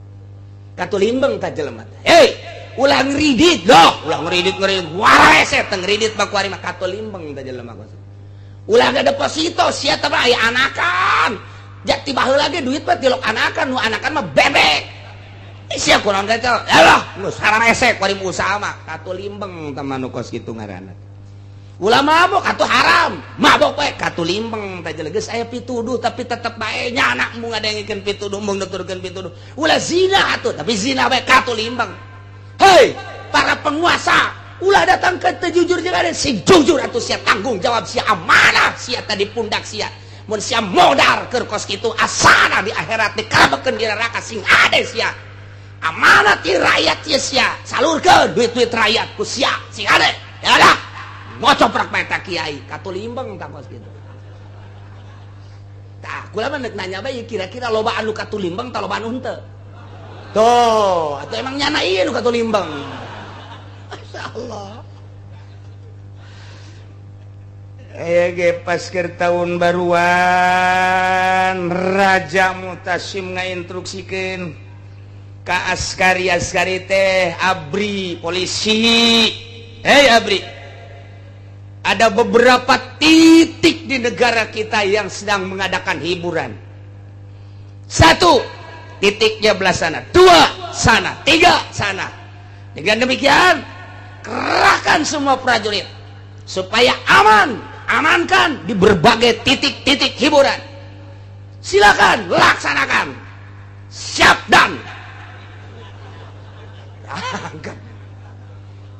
Katulimbang teh jelema teh. Hei, ulah ngridit loh, ulah ngridit ngridit warese teh ngridit mah kuari mah katulimbang teh jelema kos. Ulah ga deposito sia teh mah aya anakan. Jati baheula ge duit mah tilok anakan, nu anakan mah bebek. Sia kunaon teh? Alah, geus sararese kuari usaha mah katulimbang teh mah nu kos kitu ngaranna. Ulah mabok atuh haram, mabok we katulimbang teh geus aya pituduh tapi tetep bae nyana mung ngadengikeun pituduh mung nuturkeun pituduh. Ulah zina atuh tapi zina bae katulimbang. Hei, para penguasa, ulah datang ke teu jujur jeung ada sing jujur atuh sia tanggung jawab sia amanah sia tadi pundak sia. Mun sia modar keur kos kitu asana di akhirat dikarabekeun di neraka sing ade sia. Amanah ti rakyat sia salurkeun duit-duit rakyat ku sia sing ade. Ya dah. Ngocoprak meta kiai katulimbang tak kos gitu. Tah, kula mah nanya bae kira-kira loba anu katulimbang ta loba anu henteu. Tuh, atau emang nyana ieu nu katulimbang. Masyaallah. Aya ge pas keur tahun baruan Raja Mutasim ngainstruksikeun ka askari-askari teh ABRI polisi. Hei ABRI, ada beberapa titik di negara kita yang sedang mengadakan hiburan. Satu, titiknya belah sana. Dua, sana. Tiga, sana. Dengan demikian, kerahkan semua prajurit supaya aman, amankan di berbagai titik-titik hiburan. Silakan laksanakan. Siap dan. Angkat.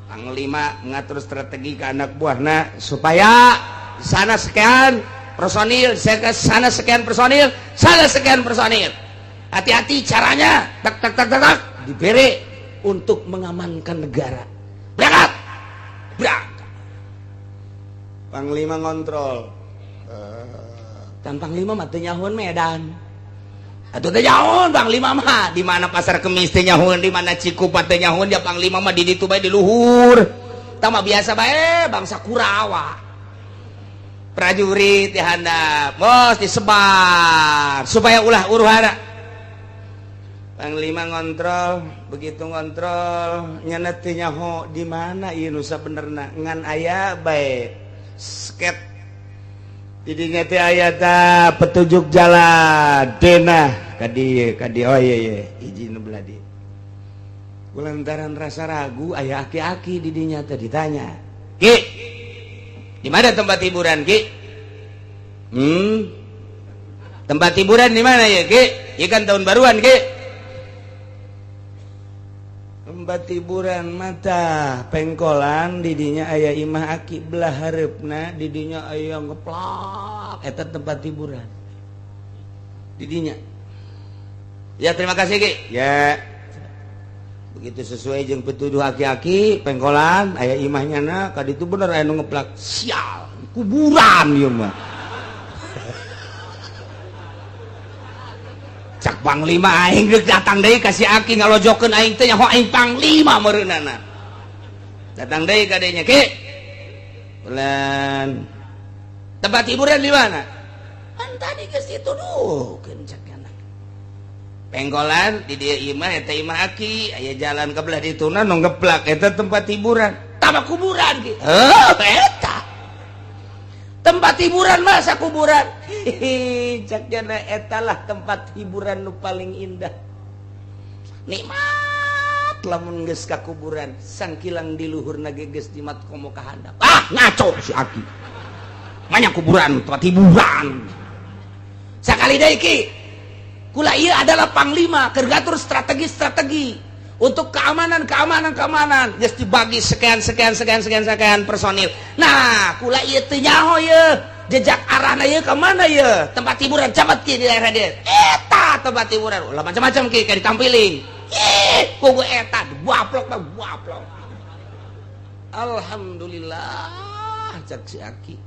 Panglima ngatur strategi ke anak buahna supaya sana sekian personil, sana sekian personil, sana sekian personil. Hati-hati caranya, tak tak tak tak tak, diberi untuk mengamankan negara. Berangkat, berangkat. Panglima ngontrol. Dan Panglima mah teu nyahoan Medan. Atuh teu nyahoan Panglima mah di mana Pasar Kemis teu nyahoan, di mana Cikupa teu nyahoan, dia Panglima mah di ditu bae di luhur. Tah mah biasa bae bangsa Kurawa. Prajurit di handap, bos disebar supaya ulah huru-hara. Panglima ngontrol, begitu ngontrol nyana teu nyaho di mana ieu nu sabenerna ngan aya bae sket didinya teh aya ta petunjuk jalan denah ka dieu ka dieu, oh iya iya hiji nu belah dieu. Kulantaran rasa ragu aya aki-aki didinya teh ditanya, "Ki, di mana tempat hiburan, Ki?" Tempat hiburan di mana ya, Ki? Ieu kan tahun baruan, Ki." Tempat hiburan mata pengkolan didinya aya imah aki belah hareupna didinya aya ngeplak eta tempat hiburan didinya. Ya terima kasih, Ki. Ya begitu sesuai jeung petuduh aki-aki pengkolan aya imahnya na kaditu bener aya nu ngeplak, sial kuburan ieu mah. Cak Panglima aing geus datang deui ka si aki ngalojokeun aing teh nyaho aing Panglima meureunana. Datang deui ka dinya, Ki. Bulan tempat hiburan di mana? Kan tadi geus dituduhkeun cak anak. Pengkolan di dieu imah eta imah aki aya jalan ke belah dituna nu ngeplak eta tempat hiburan. Tama kuburan ki. Heuh eta. Tempat hiburan masa kuburan. Hihi cak jana etalah tempat hiburan nu paling indah. Nikmat lamun geus ka kuburan sangkilang di luhurna ge geus jimat komo ka handap. Ah ngaco si aki. Banyak kuburan tempat hiburan. Sakali deui Ki. Kula ieu adalah panglima keur ngatur strategi-strategi untuk keamanan keamanan keamanan geus dibagi sekian sekian sekian sekian sekian personil. Nah, kula ieu teu nyaho ieu jejak arahna ieu ka mana ieu tempat hiburan camat ki di daerah dieu. Eta tempat hiburan ulah macam-macam ki kayak ditampiling. Ih, kugu eta waplok mah waplok. Alhamdulillah cak si aki.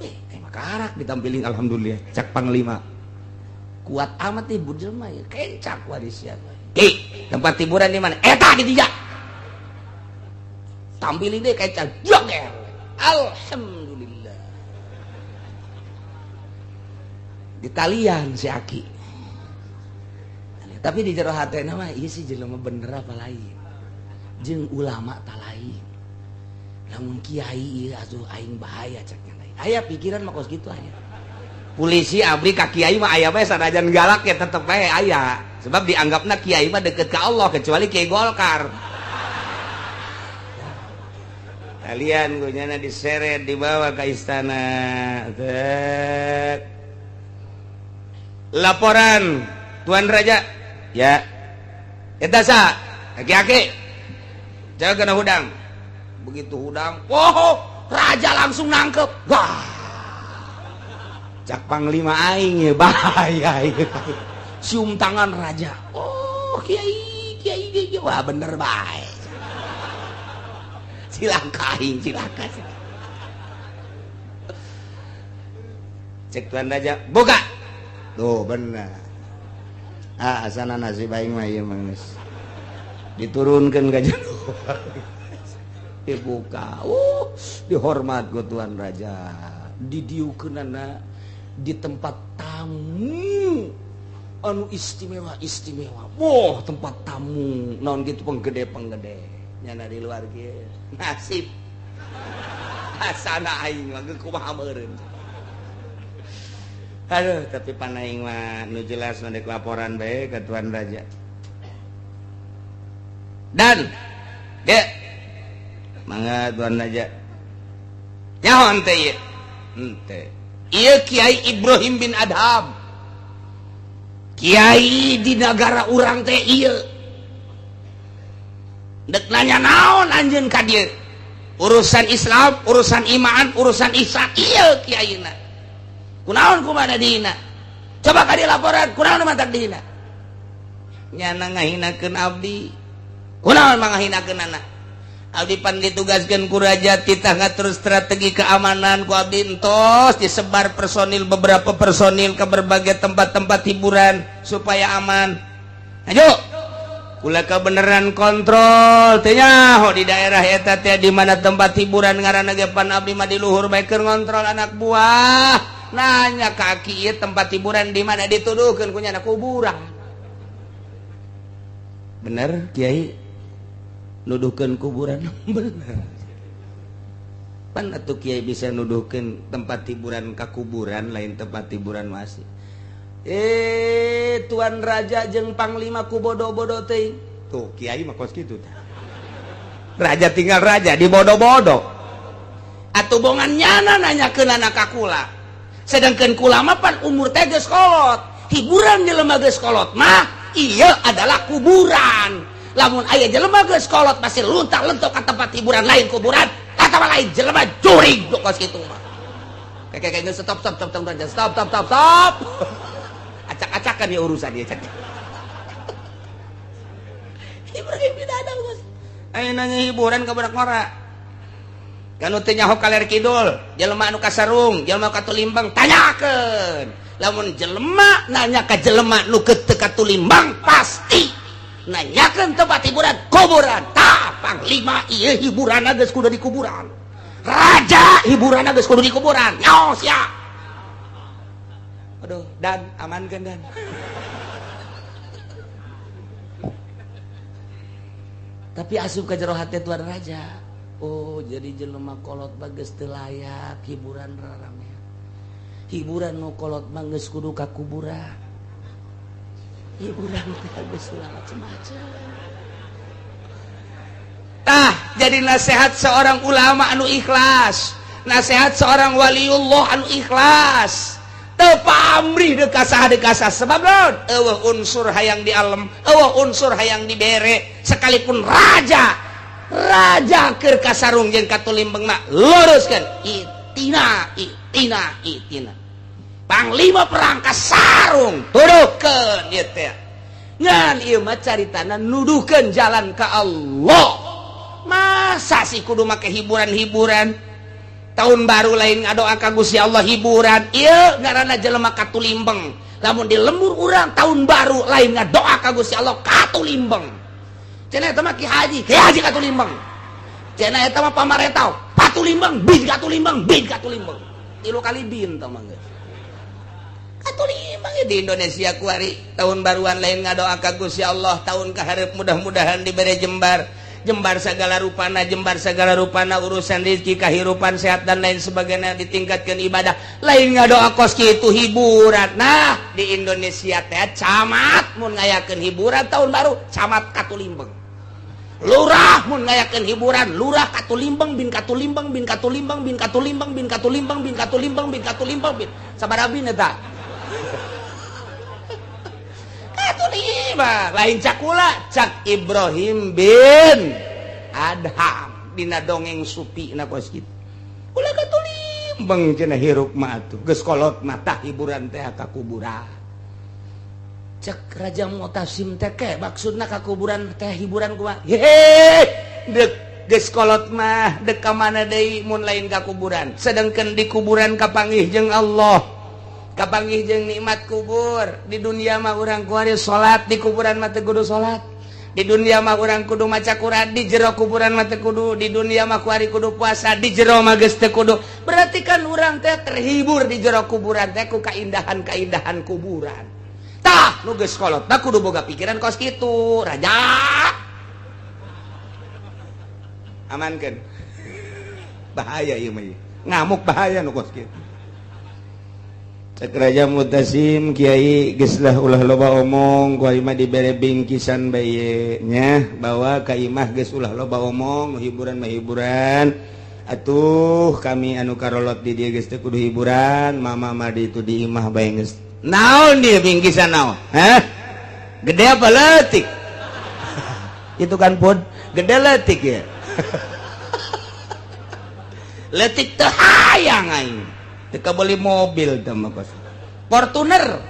Eh makarak ditampiling alhamdulillah cak panglima. Kuat amat nih jelema ya kencak waris siapa. Ki, tempat hiburan di mana? Eta di tiga. Tampilin deh kayak joger. Alhamdulillah. Ditalian si Aki. Tapi di jero hatena mah ieu si jelema bener apa lain. Jeung ulama ta lain. Lamun kiai ieu atuh aing bahaya cek nya. Aya pikiran mah kos kitu aya. Polisi abri ka kiai mah aya bae sanajan galak ya tetep bae aya. Sebab dianggapna kiai mah deket ka Allah kecuali kiai Golkar. Kalian gunyana diseret dibawa ke istana. Tek. Laporan Tuan Raja. Ya. Eta sa, aki-aki. Jaga kena hudang. Begitu hudang, wow, raja langsung nangkep. Wah. Cak panglima aing ya bahaya ieu. Cium tangan raja. Oh, kiai, kiai, kiai. Wah, bener bae. Cilaka aing, cilaka. Cek Tuan Raja, buka. Tuh bener. Ah, asana nasib aing mah ieu mah geus. Diturunkeun ka jero. Dibuka. Dihormat ku Tuan Raja. Didiukeunana di tempat tamu anu istimewa istimewa. Wah, tempat tamu naon gitu penggede-penggede. Nyana di luar kieu. Nasib. Asana aing mah geus kumaha meureun. Aduh, tapi panaing mah nu jelas mah dek laporan bae ka Tuan Raja. Dan dek mangga Tuan Raja. Nyaho henteu ieu? Henteu. Ieu Kiai Ibrahim bin Adham. Kiai di negara urang teh ieu. Dek nanya naon anjeun ka dieu? Urusan Islam, urusan iman, urusan ihsan, ieu kiaina. Kunaon kumana dihina? Coba ka dieu laporan, kunaon mantak dihina? Nyana ngahinakeun abdi. Kunaon mangahinakeun anak? Abdi pan ditugaskeun ku raja titah ngatur strategi keamanan ku abdi entos disebar personil, beberapa personil ke berbagai tempat-tempat hiburan supaya aman. Ayo kula kebenaran kontrol teh nyaho di daerah eta teh di mana tempat hiburan ngaranna ge pan abdi mah di luhur bae keur ngontrol anak buah. Nanya kaki ieu tempat hiburan di mana dituduhkeun ku nyana kuburan. Bener Kiai nuduhkeun kuburan? Bener. Pan atuh Kiai bisa nuduhkeun tempat hiburan ka kuburan lain tempat hiburan masih. Tuan Raja jeung panglima ku bodoh-bodoh teuing. Tuh Kiai mah kos kitu tah. Raja tinggal raja di bodoh-bodoh. Atuh bongan nyana nanyakeun anak ka kula. Sedangkan kula mah pan umur teh geus kolot. Hiburan jelema geus kolot mah ieu adalah kuburan. Lamun aya jelema geus kolot masih luntak-lentok ka tempat hiburan lain kuburan, atawa lain jelema jurig kos kitu mah. Kayak stop stop stop stop stop stop stop stop. Acak-acakan ya urusan dia. Hiburan bin Adham geus. Aya nanya hiburan ka budak ngora. Kanu teu nyaho kaler kidul, jelema anu kasarung, jelema katulimbang tanyakeun. Lamun jelema nanya ka jelema nu teu katulimbang pasti nanyakeun tempat hiburan kuburan. Tah panglima ieu hiburan geus kudu di kuburan. Raja hiburan geus kudu di kuburan. Nyaho sia. Aduh, dan amankeun dan. Tapi asup ka jero hate Tuan Raja. Oh, jadi jelema kolot mah geus teu layak hiburan rarame. Hiburan nu kolot mah geus kudu ka kuburan. Hiburan teh geus ulah macem-macem. Tah, jadi nasihat seorang ulama anu ikhlas, nasihat seorang waliullah anu ikhlas. Teu pamrih deuk ka saha deuk ka saha sebab naon? Eueuh unsur hayang di alam, eueuh unsur hayang dibere, sekalipun raja. Raja keur kasarung jeung katulimbeng mah luruskeun itina itina itina. Panglima perang kasarung tuduhkeun ieu teh. Ngan ieu mah caritana nuduhkeun jalan ka Allah. Masa sih kudu make hiburan-hiburan? Tahun baru lain ngadoa ka Gusti Allah hiburan. Ieu ngaranna jelema katulimbeng. Lamun di lembur urang tahun baru lain ngadoa ka Gusti Allah katulimbeng. Cenah eta mah Ki Haji, Ki Haji katulimbeng. Cenah eta mah pamaretau, Katulimbang bin katulimbang bin katulimbang 3 kali bin tah mah geus. Katulimbang di Indonesia kuari tahun baruan lain ngadoa ka Gusti Allah tahun kaharep mudah-mudahan dibere jembar. Jembar segala rupana, jembar segala rupana urusan rezeki, kehidupan sehat dan lain sebagainya, ditingkatkan ibadah. Lain ngadoa kos kitu hiburan. Nah, di Indonesia teh camat mun ngayakeun hiburan tahun baru, camat katulimbeng. Lurah mun ngayakeun hiburan, lurah katulimbeng bin katulimbeng bin katulimbeng bin katulimbeng bin katulimbeng bin katulimbeng bin katulimbeng bin. Sabaraha bin eta? Katulimbang lain cakula cak Ibrahim bin Adham dina dongeng supi na kos kitu. Ulah katulimbang cenah hirup mah atuh geus kolot mah tah hiburan teh ka kuburan. Cek Raja Mu'tasim teh ke maksudna ka kuburan teh hiburan kumaha? Hehe deuk geus kolot mah deuk ka mana deui mun lain ka kuburan. Sedengkeun di kuburan kapanggih jeung Allah. Kapanggih jeung nikmat kubur. Di dunia mah urang kuari salat, di kuburan mah teu kudu salat. Di dunia mah urang kudu maca Quran, di jero kuburan mah teu kudu. Di dunia mah kuari kudu puasa, di jero mah geus teu kudu. Berarti kan urang teh terhibur di jero kuburan teh ku kaindahan-kaindahan kuburan. Tah, nu geus kolot tah kudu boga pikiran kos kitu, raja. Amankeun. Bahaya ieu mah. Ngamuk bahaya nu kos kitu. Cek Raja Mutasim Kiai geus lah ulah loba omong ku imah dibere bingkisan bae nya bawa ka imah geus ulah loba omong hiburan mah hiburan atuh kami anu karolot di dieu geus teu kudu hiburan mama mah di itu di imah bae geus naon dia bingkisan naon hah gede apa leutik itu kan pun gede leutik ya leutik teu hayang aing teka beli mobil teh mah kos Fortuner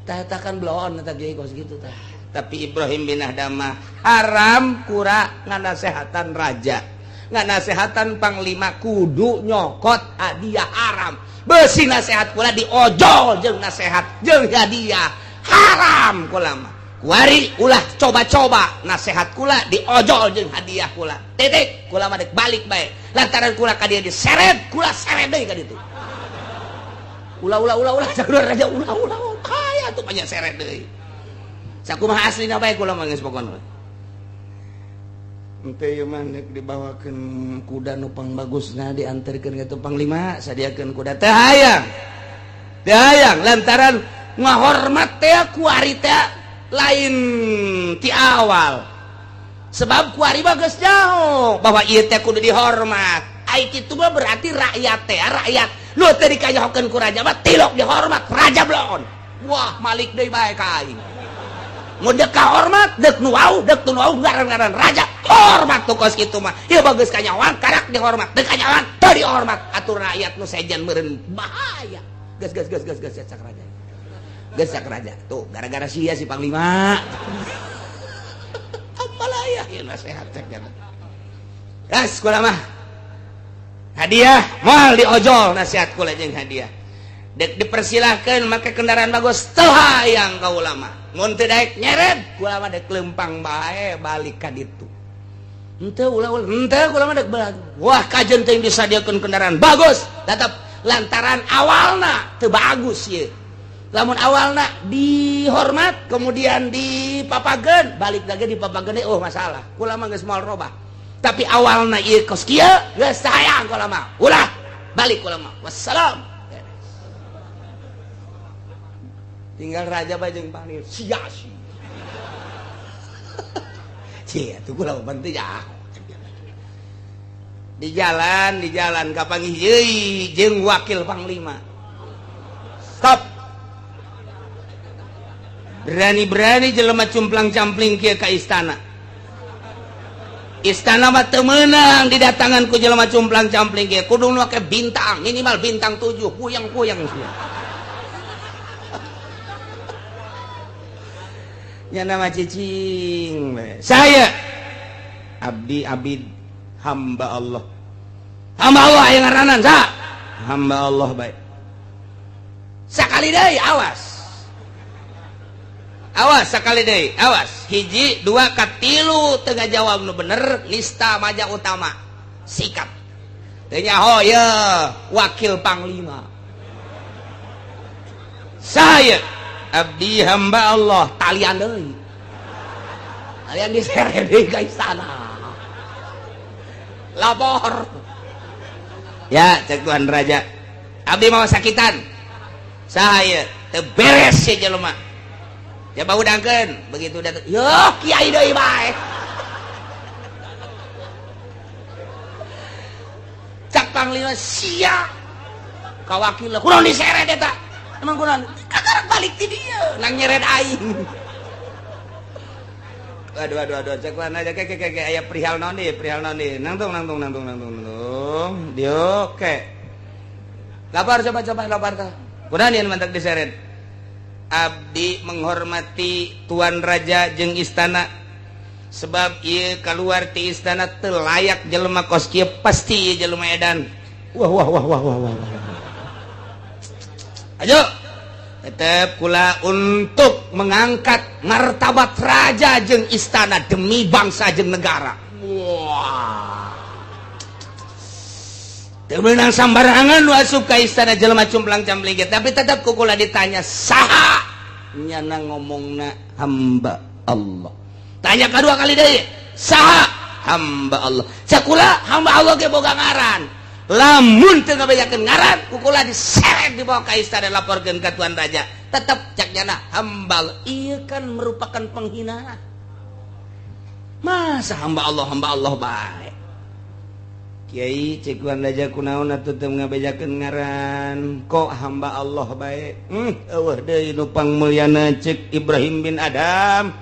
tah kan bloon eta ge kos gitu tah. Tapi Ibrahim bin Adham haram kura nganasehatan raja nganasehatan panglima kudu nyokot hadiah haram besi nasehat kula diojol jeung nasehat jeung hadiah haram kula mah kuari ulah coba-coba nasehat kula diojol jeung hadiah kula titik kula mah dek balik bae lantaran kula ka dia diseret kula seret deui ka ditu ulah ulah ulah ulah sakulah raja ulah ulah aya tuh banyak seret deui sakumaha aslina bae kula mah geus pokona henteu ieu mah deuk dibawakeun kuda nu pangbagusna dianterkeun ka panglima sadiakeun kuda teh hayang teh hayang lantaran ngahormat teh kuari teh lain ti awal sebab kuari mah geus jauh bahwa ieu teh kudu dihormat ai kitu mah berarti rakyat teh rakyat lu teh dikayahokeun ku raja mah tilok dihormat raja bloon wah malik deui bae ka aing mun deuk kahormat deuk nu wau deuk nu wau ngaran-ngaran raja hormat tuh kos kitu mah ieu bagus kanyawan karak dihormat deuk kanyawan teu dihormat atuh rakyat nu sejen meureun bahaya geus geus geus geus geus cak raja geus cak raja tuh gara-gara sia si panglima amalaya ieu nasehat cek geus kula mah hadiah moal diojol nasihat kula jeung hadiah dek dipersilahkeun make kendaraan bagus teu hayang ka ulama mun teu daek nyeret kula mah dek lempang bae balik ka ditu henteu ulah ulah henteu kula mah dek balik wah kajen teh disadiakeun kendaraan bagus tetep lantaran awalna teu bagus ieu lamun awalna dihormat kemudian dipapageun balik lagi dipapageun oh masalah kula mah geus moal robah tapi awalna ieu kos kieu geus hayang kula mah ulah balik kula mah wassalam tinggal raja bae jeung panglima sia sia sia tuh kula mah penting ya di jalan kapanggih deui jeung wakil panglima stop berani-berani jelema cumplang-campling kieu ka istana istana mah teu meunang didatangan ku jelema cumplang-campling kieu kudu make bintang minimal bintang 7 puyeng-puyeng sia nya nama cicing saya abdi abid hamba Allah aya ngaranan sa hamba Allah baik sakali deui awas awas sekali deui awas hiji dua katilu teu ngajawab nu bener nista maja utama Sikat teu nyaho ya wakil panglima. Saya abdi hamba Allah. Talian deui, talian, diseret deui ka istana. Lapor ya, cek Tuan Raja, abdi mau sakitan. Saya teu beres si jelema. Coba udangkeun. Begitu datang yo kiai deui bae. Cak panglima, sia ka wakil kunaon diseret eta? Emang kunaon? Kakarak balik ti dieu nang nyeret aing. Aduh, aduh, aduh, cek mana aja, ke ke ke aya perihal naon deui, perihal naon deui? Nangtung, nangtung, nangtung, nangtung, nangtung. Dio ke. Lapor, coba, coba lapor tah. Kunaon ieu mantak diseret? Abdi menghormati tuan raja jeung istana, sebab ieu keluar ti istana teu layak jelema kos kieu, pasti ieu jelema edan. Wah, wah, wah, wah, wah, wah, wah. Ayo, tetap kula untuk mengangkat martabat raja jeung istana demi bangsa jeung negara. Wah, teu meunang sambarangan nu asup ka istana jelema cumplang camling, tapi tetap ku kula ditanya saha, nyana ngomongna hamba Allah. Tanya kedua kali deui, saha? Hamba Allah. Cakula hamba Allah ge boga ngaran. Lamun teu ngabejakeun ngaran, ku kula diseret dibawa ka istana, laporkeun ka tuan raja. Tetep cak nyana hamba Allah. Ieu kan merupakan penghinaan. Masa hamba Allah, hamba Allah bae? Kiai, cek tuan raja, kunaon atuh teu ngabejakeun ngaran, kok hamba Allah bae? Eueuh deui nu pangmulyana. Cek Ibrahim bin Adam,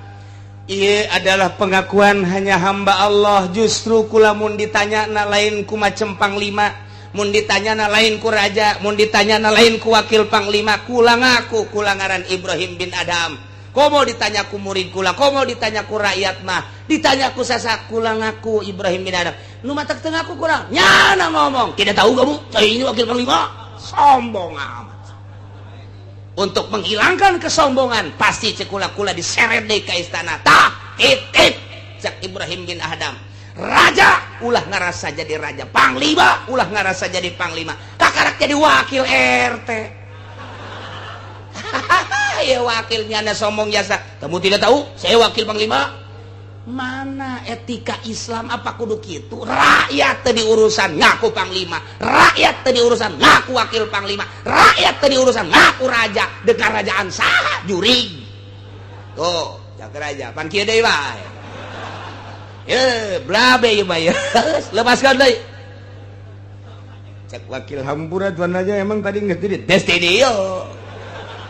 ieu adalah pengakuan hanya hamba Allah. Justru kula mun ditanya na lain ku macem panglima, mun ditanya na lain ku raja, mun ditanya na lain ku wakil panglima. Kula ngaku kula ngaran Ibrahim bin Adam. Komo ditanya ku murid kula, komo ditanya ku rakyat mah, ditanya ku sasak, kula ngaku Ibrahim bin Adam. Nu matak teu ngaku kurang nyana ngomong, "Tidak tahu kamu, saya ini wakil panglima." Sombong amat. Untuk menghilangkan kesombongan pasti cekula-kula diseret deh ke istana. Tah, titip cak Ibrahim bin Adam, raja ulah ngerasa jadi raja, panglima ulah ngerasa jadi panglima, kakarak jadi wakil RT ya wakilnya. Anda sombong jasa, kamu tidak tahu saya wakil panglima. Mana etika Islam? Apa kudu gitu? Rakyat tadi urusan ngaku panglima, rakyat tadi urusan ngaku wakil panglima, rakyat tadi urusan ngaku raja. Dengan kerajaan saha jurig tuh cak raja pan kieu deui bae. Ye blabe ieu mah ya, lepaskan deui. Cek wakil, hampura tuan raja, emang tadi nggak tidak tes yo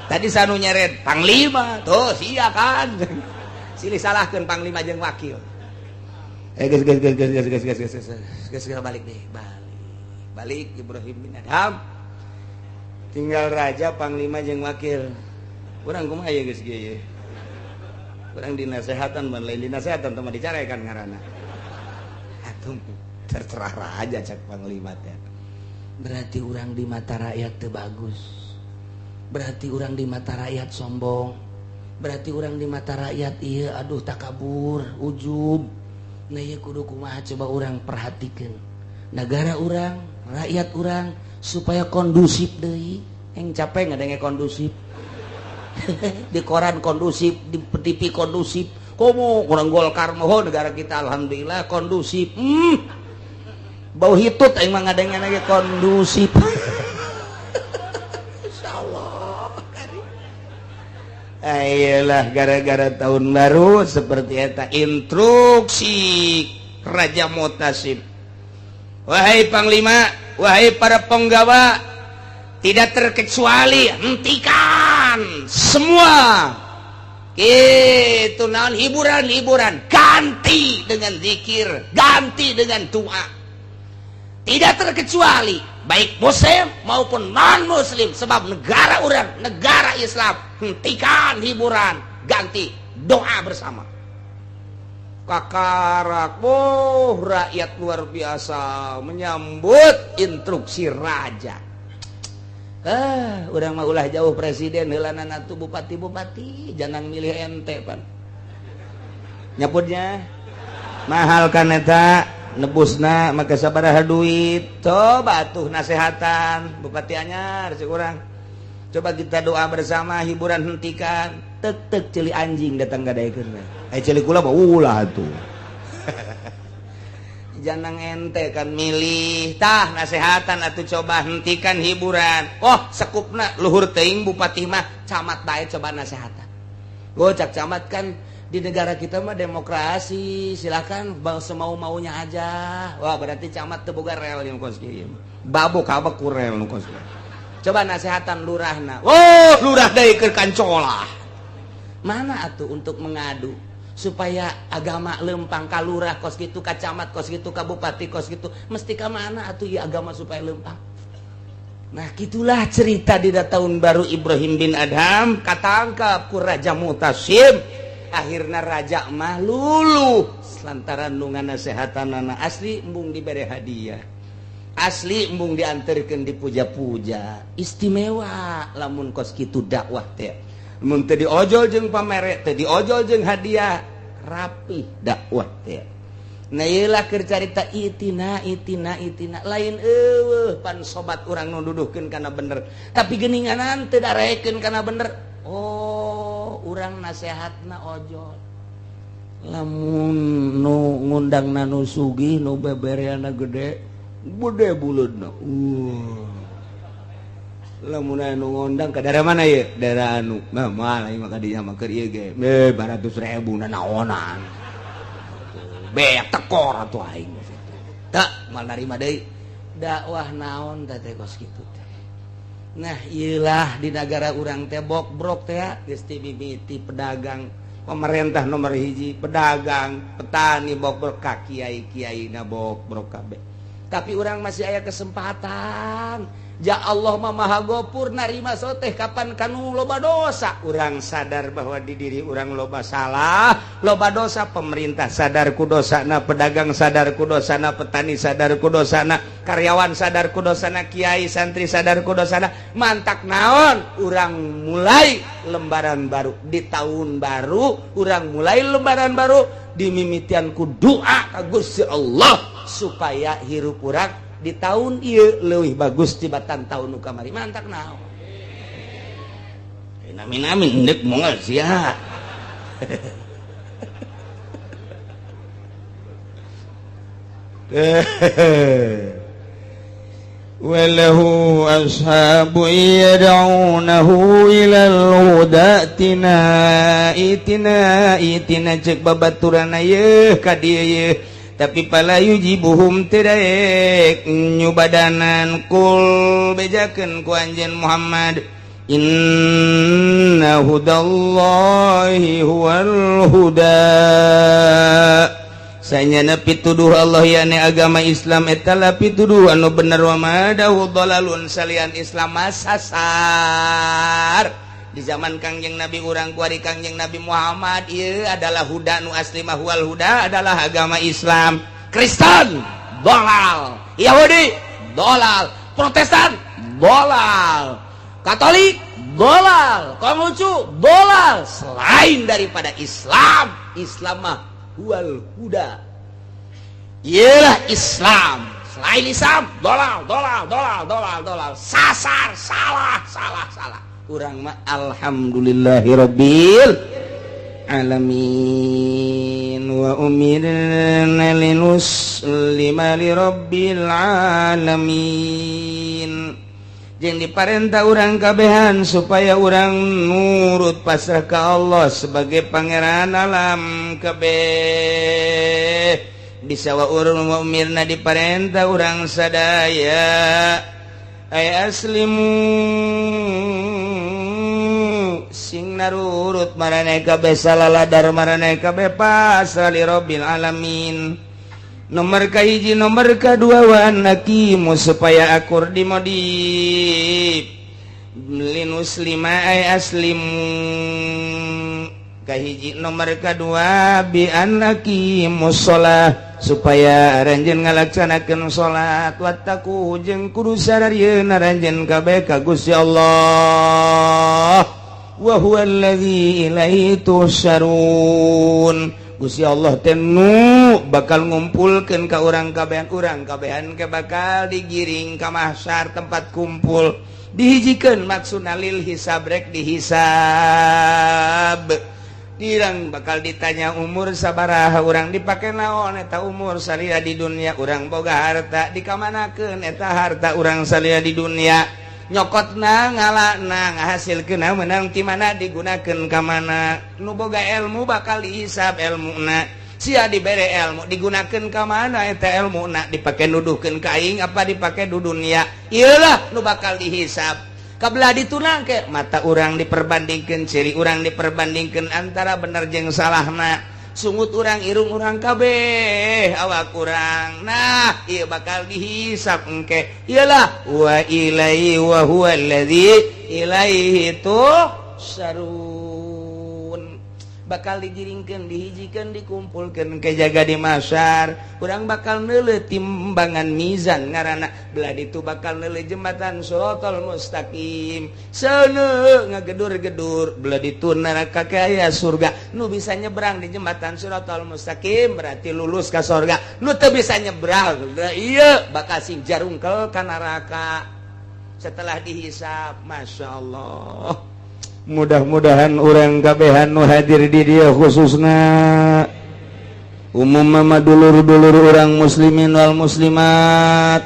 tadi sanu nyeret panglima tuh sia kan silih salahkan panglima jeung wakil. Eh, geus, geus, geus, geus, geus, geus, geus, geus, geus, geus, geus, balik deh, balik, balik. Ibrahim bin Adham tinggal raja, panglima jeung wakil. Urang kumaha ya, geus kieu? Urang dinasehatan ban lain dinasehatan teman dicarekan ngaranna. Atuh terserah raja, cek panglima teh. Berarti urang di mata rakyat teu bagus, berarti urang di mata rakyat sombong, berarti urang di mata rakyat iya aduh takabur, ujub. Nah, iya kudu kumaha? Coba urang perhatikan negara urang, rakyat urang, supaya kondusif deui. Yang capek nggak kondusif di koran, kondusif di TV, kondusif. Komo kurang Golkar mohon negara kita alhamdulillah kondusif. Bau hitut aing mah ngadengen lagi kondusif. Insyaallah. Ayolah, gara-gara tahun baru seperti eta instruksi Raja Mutasib. Wahai panglima, wahai para penggawa, tidak terkecuali hentikan semua itu naon hiburan-hiburan, ganti dengan zikir, ganti dengan doa. Tidak terkecuali baik muslim maupun non muslim, sebab negara urang negara Islam. Hentikan hiburan, ganti doa bersama. Kakarak, oh, rakyat luar biasa menyambut instruksi raja. Ah, urang mah ulah jauh presiden heulanan atuh bupati-bupati jangan milih ente pan nyaputnya mahal kan eta. Nebusna maka sabaraha duit? Coba tuh nasehatan bupati anyar si urang. Coba kita doa bersama, hiburan hentikan. Tek tek ceuli anjing datang gadaekeun. Eh, ceuli kula mah ulah tuh. Jangan ente kan milih tah nasehatan atau coba hentikan hiburan. Oh, sekupna luhur teuing bupati mah, camat bae coba nasehatan. Oh, cak camat kan di negara kita mah demokrasi, silakan bang semau maunya aja. Wah, berarti camat teu boga rel yang kos kieu, babok kabeh ku rel nu kos. Coba nasehatan lurahna. Oh, lurah deui keur kancolah. Mana atuh untuk mengadu supaya agama lempang ka lurah kos gitu, ka camat kos gitu, ka bupati kos gitu, mesti ka mana atuh ya agama supaya lempang? Nah, gitulah cerita di tahun baru Ibrahim bin Adham katangkap ku Raja Mutasim. Akhirnya raja mah luluh lantaran nu nganasehatanana asli embung dibere hadiah, asli embung diantarkan dipuja-puja istimewa. Lamun kos kitu dakwah teh, mun teu diojol jeung pamere, teu diojol jeung hadiah, rapi dakwah teh. Nah, ieulah keur carita itina itina itina lain eueuh pan sobat urang nu duduhkeun kana bener, tapi geuninganan teu darekeun kana bener. Oh, urang nasehatna ojol. Lamun nu ngundangna nu sugih, nu bebereana gede gede buleudna. Lamun anu ngondang ke daerah mana ya, daerah anu, nah, moal ieu mah ka dinya mah, keur ieu ge 200.000 nanaonan, beak tekor atuh aing tak mal narima deui dakwah naon teh kos kitu teh. Nah, ieulah di negara urang teh bokbrok teh geus ti mimiti pedagang, pemerintah nomor hiji pedagang, petani bokbrok, ka kiai-kiai na bokbrok kabeh. Tapi urang masih aya kesempatan. Ya Allah mah Maha Gopur, narima soteh kapan kanu loba dosa. Urang sadar bahwa di diri urang loba salah, loba dosa. Pemerintah sadar ku dosana, pedagang sadar ku dosana, petani sadar ku dosana, karyawan sadar ku dosana, kiai santri sadar ku dosana. Mantak naon, urang mulai lembaran baru di tahun baru. Urang mulai lembaran baru dimimitian ku doa ka Gusti Allah supaya hirup urang di tahun ieu leuwih bagus tibatan tahun nu kamari. Mantak naon, amin amin endek moal sia. وله أصحاب يدعونه إلى الهدى ائتنا ائتنا ائتنا cek babaturanna yeuh ka dieu yeuh, tapi fala yujibuhum teu daek nyubadanan. Qul, bejakeun ku anjeun Muhammad, inna hudallahi huwal huda, sanyana pituduh Allah yakni agama Islam eta lah pituduh anu bener. Wa ma adahu dhalalun, salian Islam sasar. Di zaman Kangjeng Nabi urang kuari, Kangjeng Nabi Muhammad, ieu adalah huda nu asli mah. Huwal huda adalah agama Islam. Kristen dolal, Yahudi dolal, Protestan dolal, Katolik dolal, Konghucu dolal, selain daripada Islam. Islam mah huwal huda, ialah Islam. Selain Islam dolal, dolal, dolal, dolal, dolal, sasar, salah, salah, salah. Urang mah alhamdulillahirabbil alamin. Wa umirna linuslima lirabbil alamin, jeung diparentah urang kabehan supaya urang nurut pasrah ka Allah sebagai pangeran alam kabeh. Bisa wa urang wa umirna, diparentah urang sadaya, ay aslimu, sing narurut maraneh kabeh, salaladar maraneh kabeh, pasrah li rabbil alamin. Nomor kahiji. Nomor kedua, wa aqimu, supaya akur di modif linuslima ay aslimu kahiji. Nomor kedua, bi an aqimus shalah, supaya aranjeun ngalaksanakeun salat. Wattaqu, jeung kudu sararieun aranjeun kabeh ka Gusti Allah. Wa huwa allazi ilaihi tuhsyarun, Gusti Allah teh nu bakal ngumpulkeun ka urang kabehan, urang kabehan ke bakal digiring ka mahsyar, tempat kumpul, dihijikeun, maksudna lil hisab, rek dihisab. Dirang bakal ditanya umur sabaraha urang, dipake naon eta umur salila di dunia, urang boga harta dikamanakeun eta harta urang salila di dunia, nyokotna, ngalana, ngahasilkeun menang ti mana, digunakeun ka mana. Nu boga ilmu bakal dihisab ilmuna. Sia dibere ilmu, digunakeun ka mana eta ilmuna, dipake nuduhkeun ka aing apa dipake di dunia? Iyalah nu bakal dihisab. Kabelah ditunang ke mata urang diperbandingkan, ciri urang diperbandingkan antara bener jeung salahna, sungut urang, irung urang, kabeh awak urang. Nah, ieu bakal dihisab engke. Iyalah wa ilaihi wa huwa alladzi ilaihi tuhsyarun. Bakal digiringkeun, dihijikeun, dikumpulkeun ke jaga di mahsyar. Urang bakal neuleuh timbangan, mizan ngaranna. Belah ditu bakal neuleuh jembatan Shiratal Mustaqim, seuneu ngagedur-gedur. Belah ditu neraka, kaya surga. Nu bisa nyebrang di jembatan Shiratal Mustaqim berarti lulus ka surga. Nu teu bisa nyebrang, iya bakal sing jarungkel ka neraka setelah dihisab. Masya Allah. Mudah-mudahan urang kabehan nu hadir di dieu, khususna umum mama, dulur-dulur urang muslimin wal muslimat,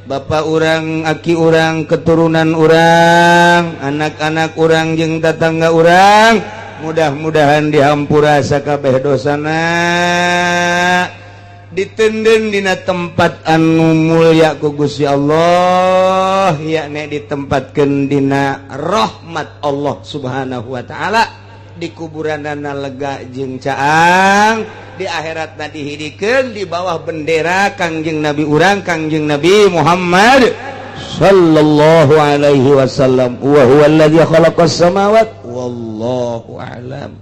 bapak urang, aki urang, keturunan urang, anak-anak urang jeung tetangga urang, mudah-mudahan dihampura sakabeh dosana, ditenden dina tempat anu mulia ku Gusti Allah, yakni ditempatkan dina rahmat Allah Subhanahu wa taala, di kuburanana lega jeung caang, di akhiratna dihidikeun di bawah bendera Kangjeng Nabi urang, Kangjeng Nabi Muhammad sallallahu alaihi wasallam. Wa huwa alladzi khalaqas samawat, wallahu a'lam.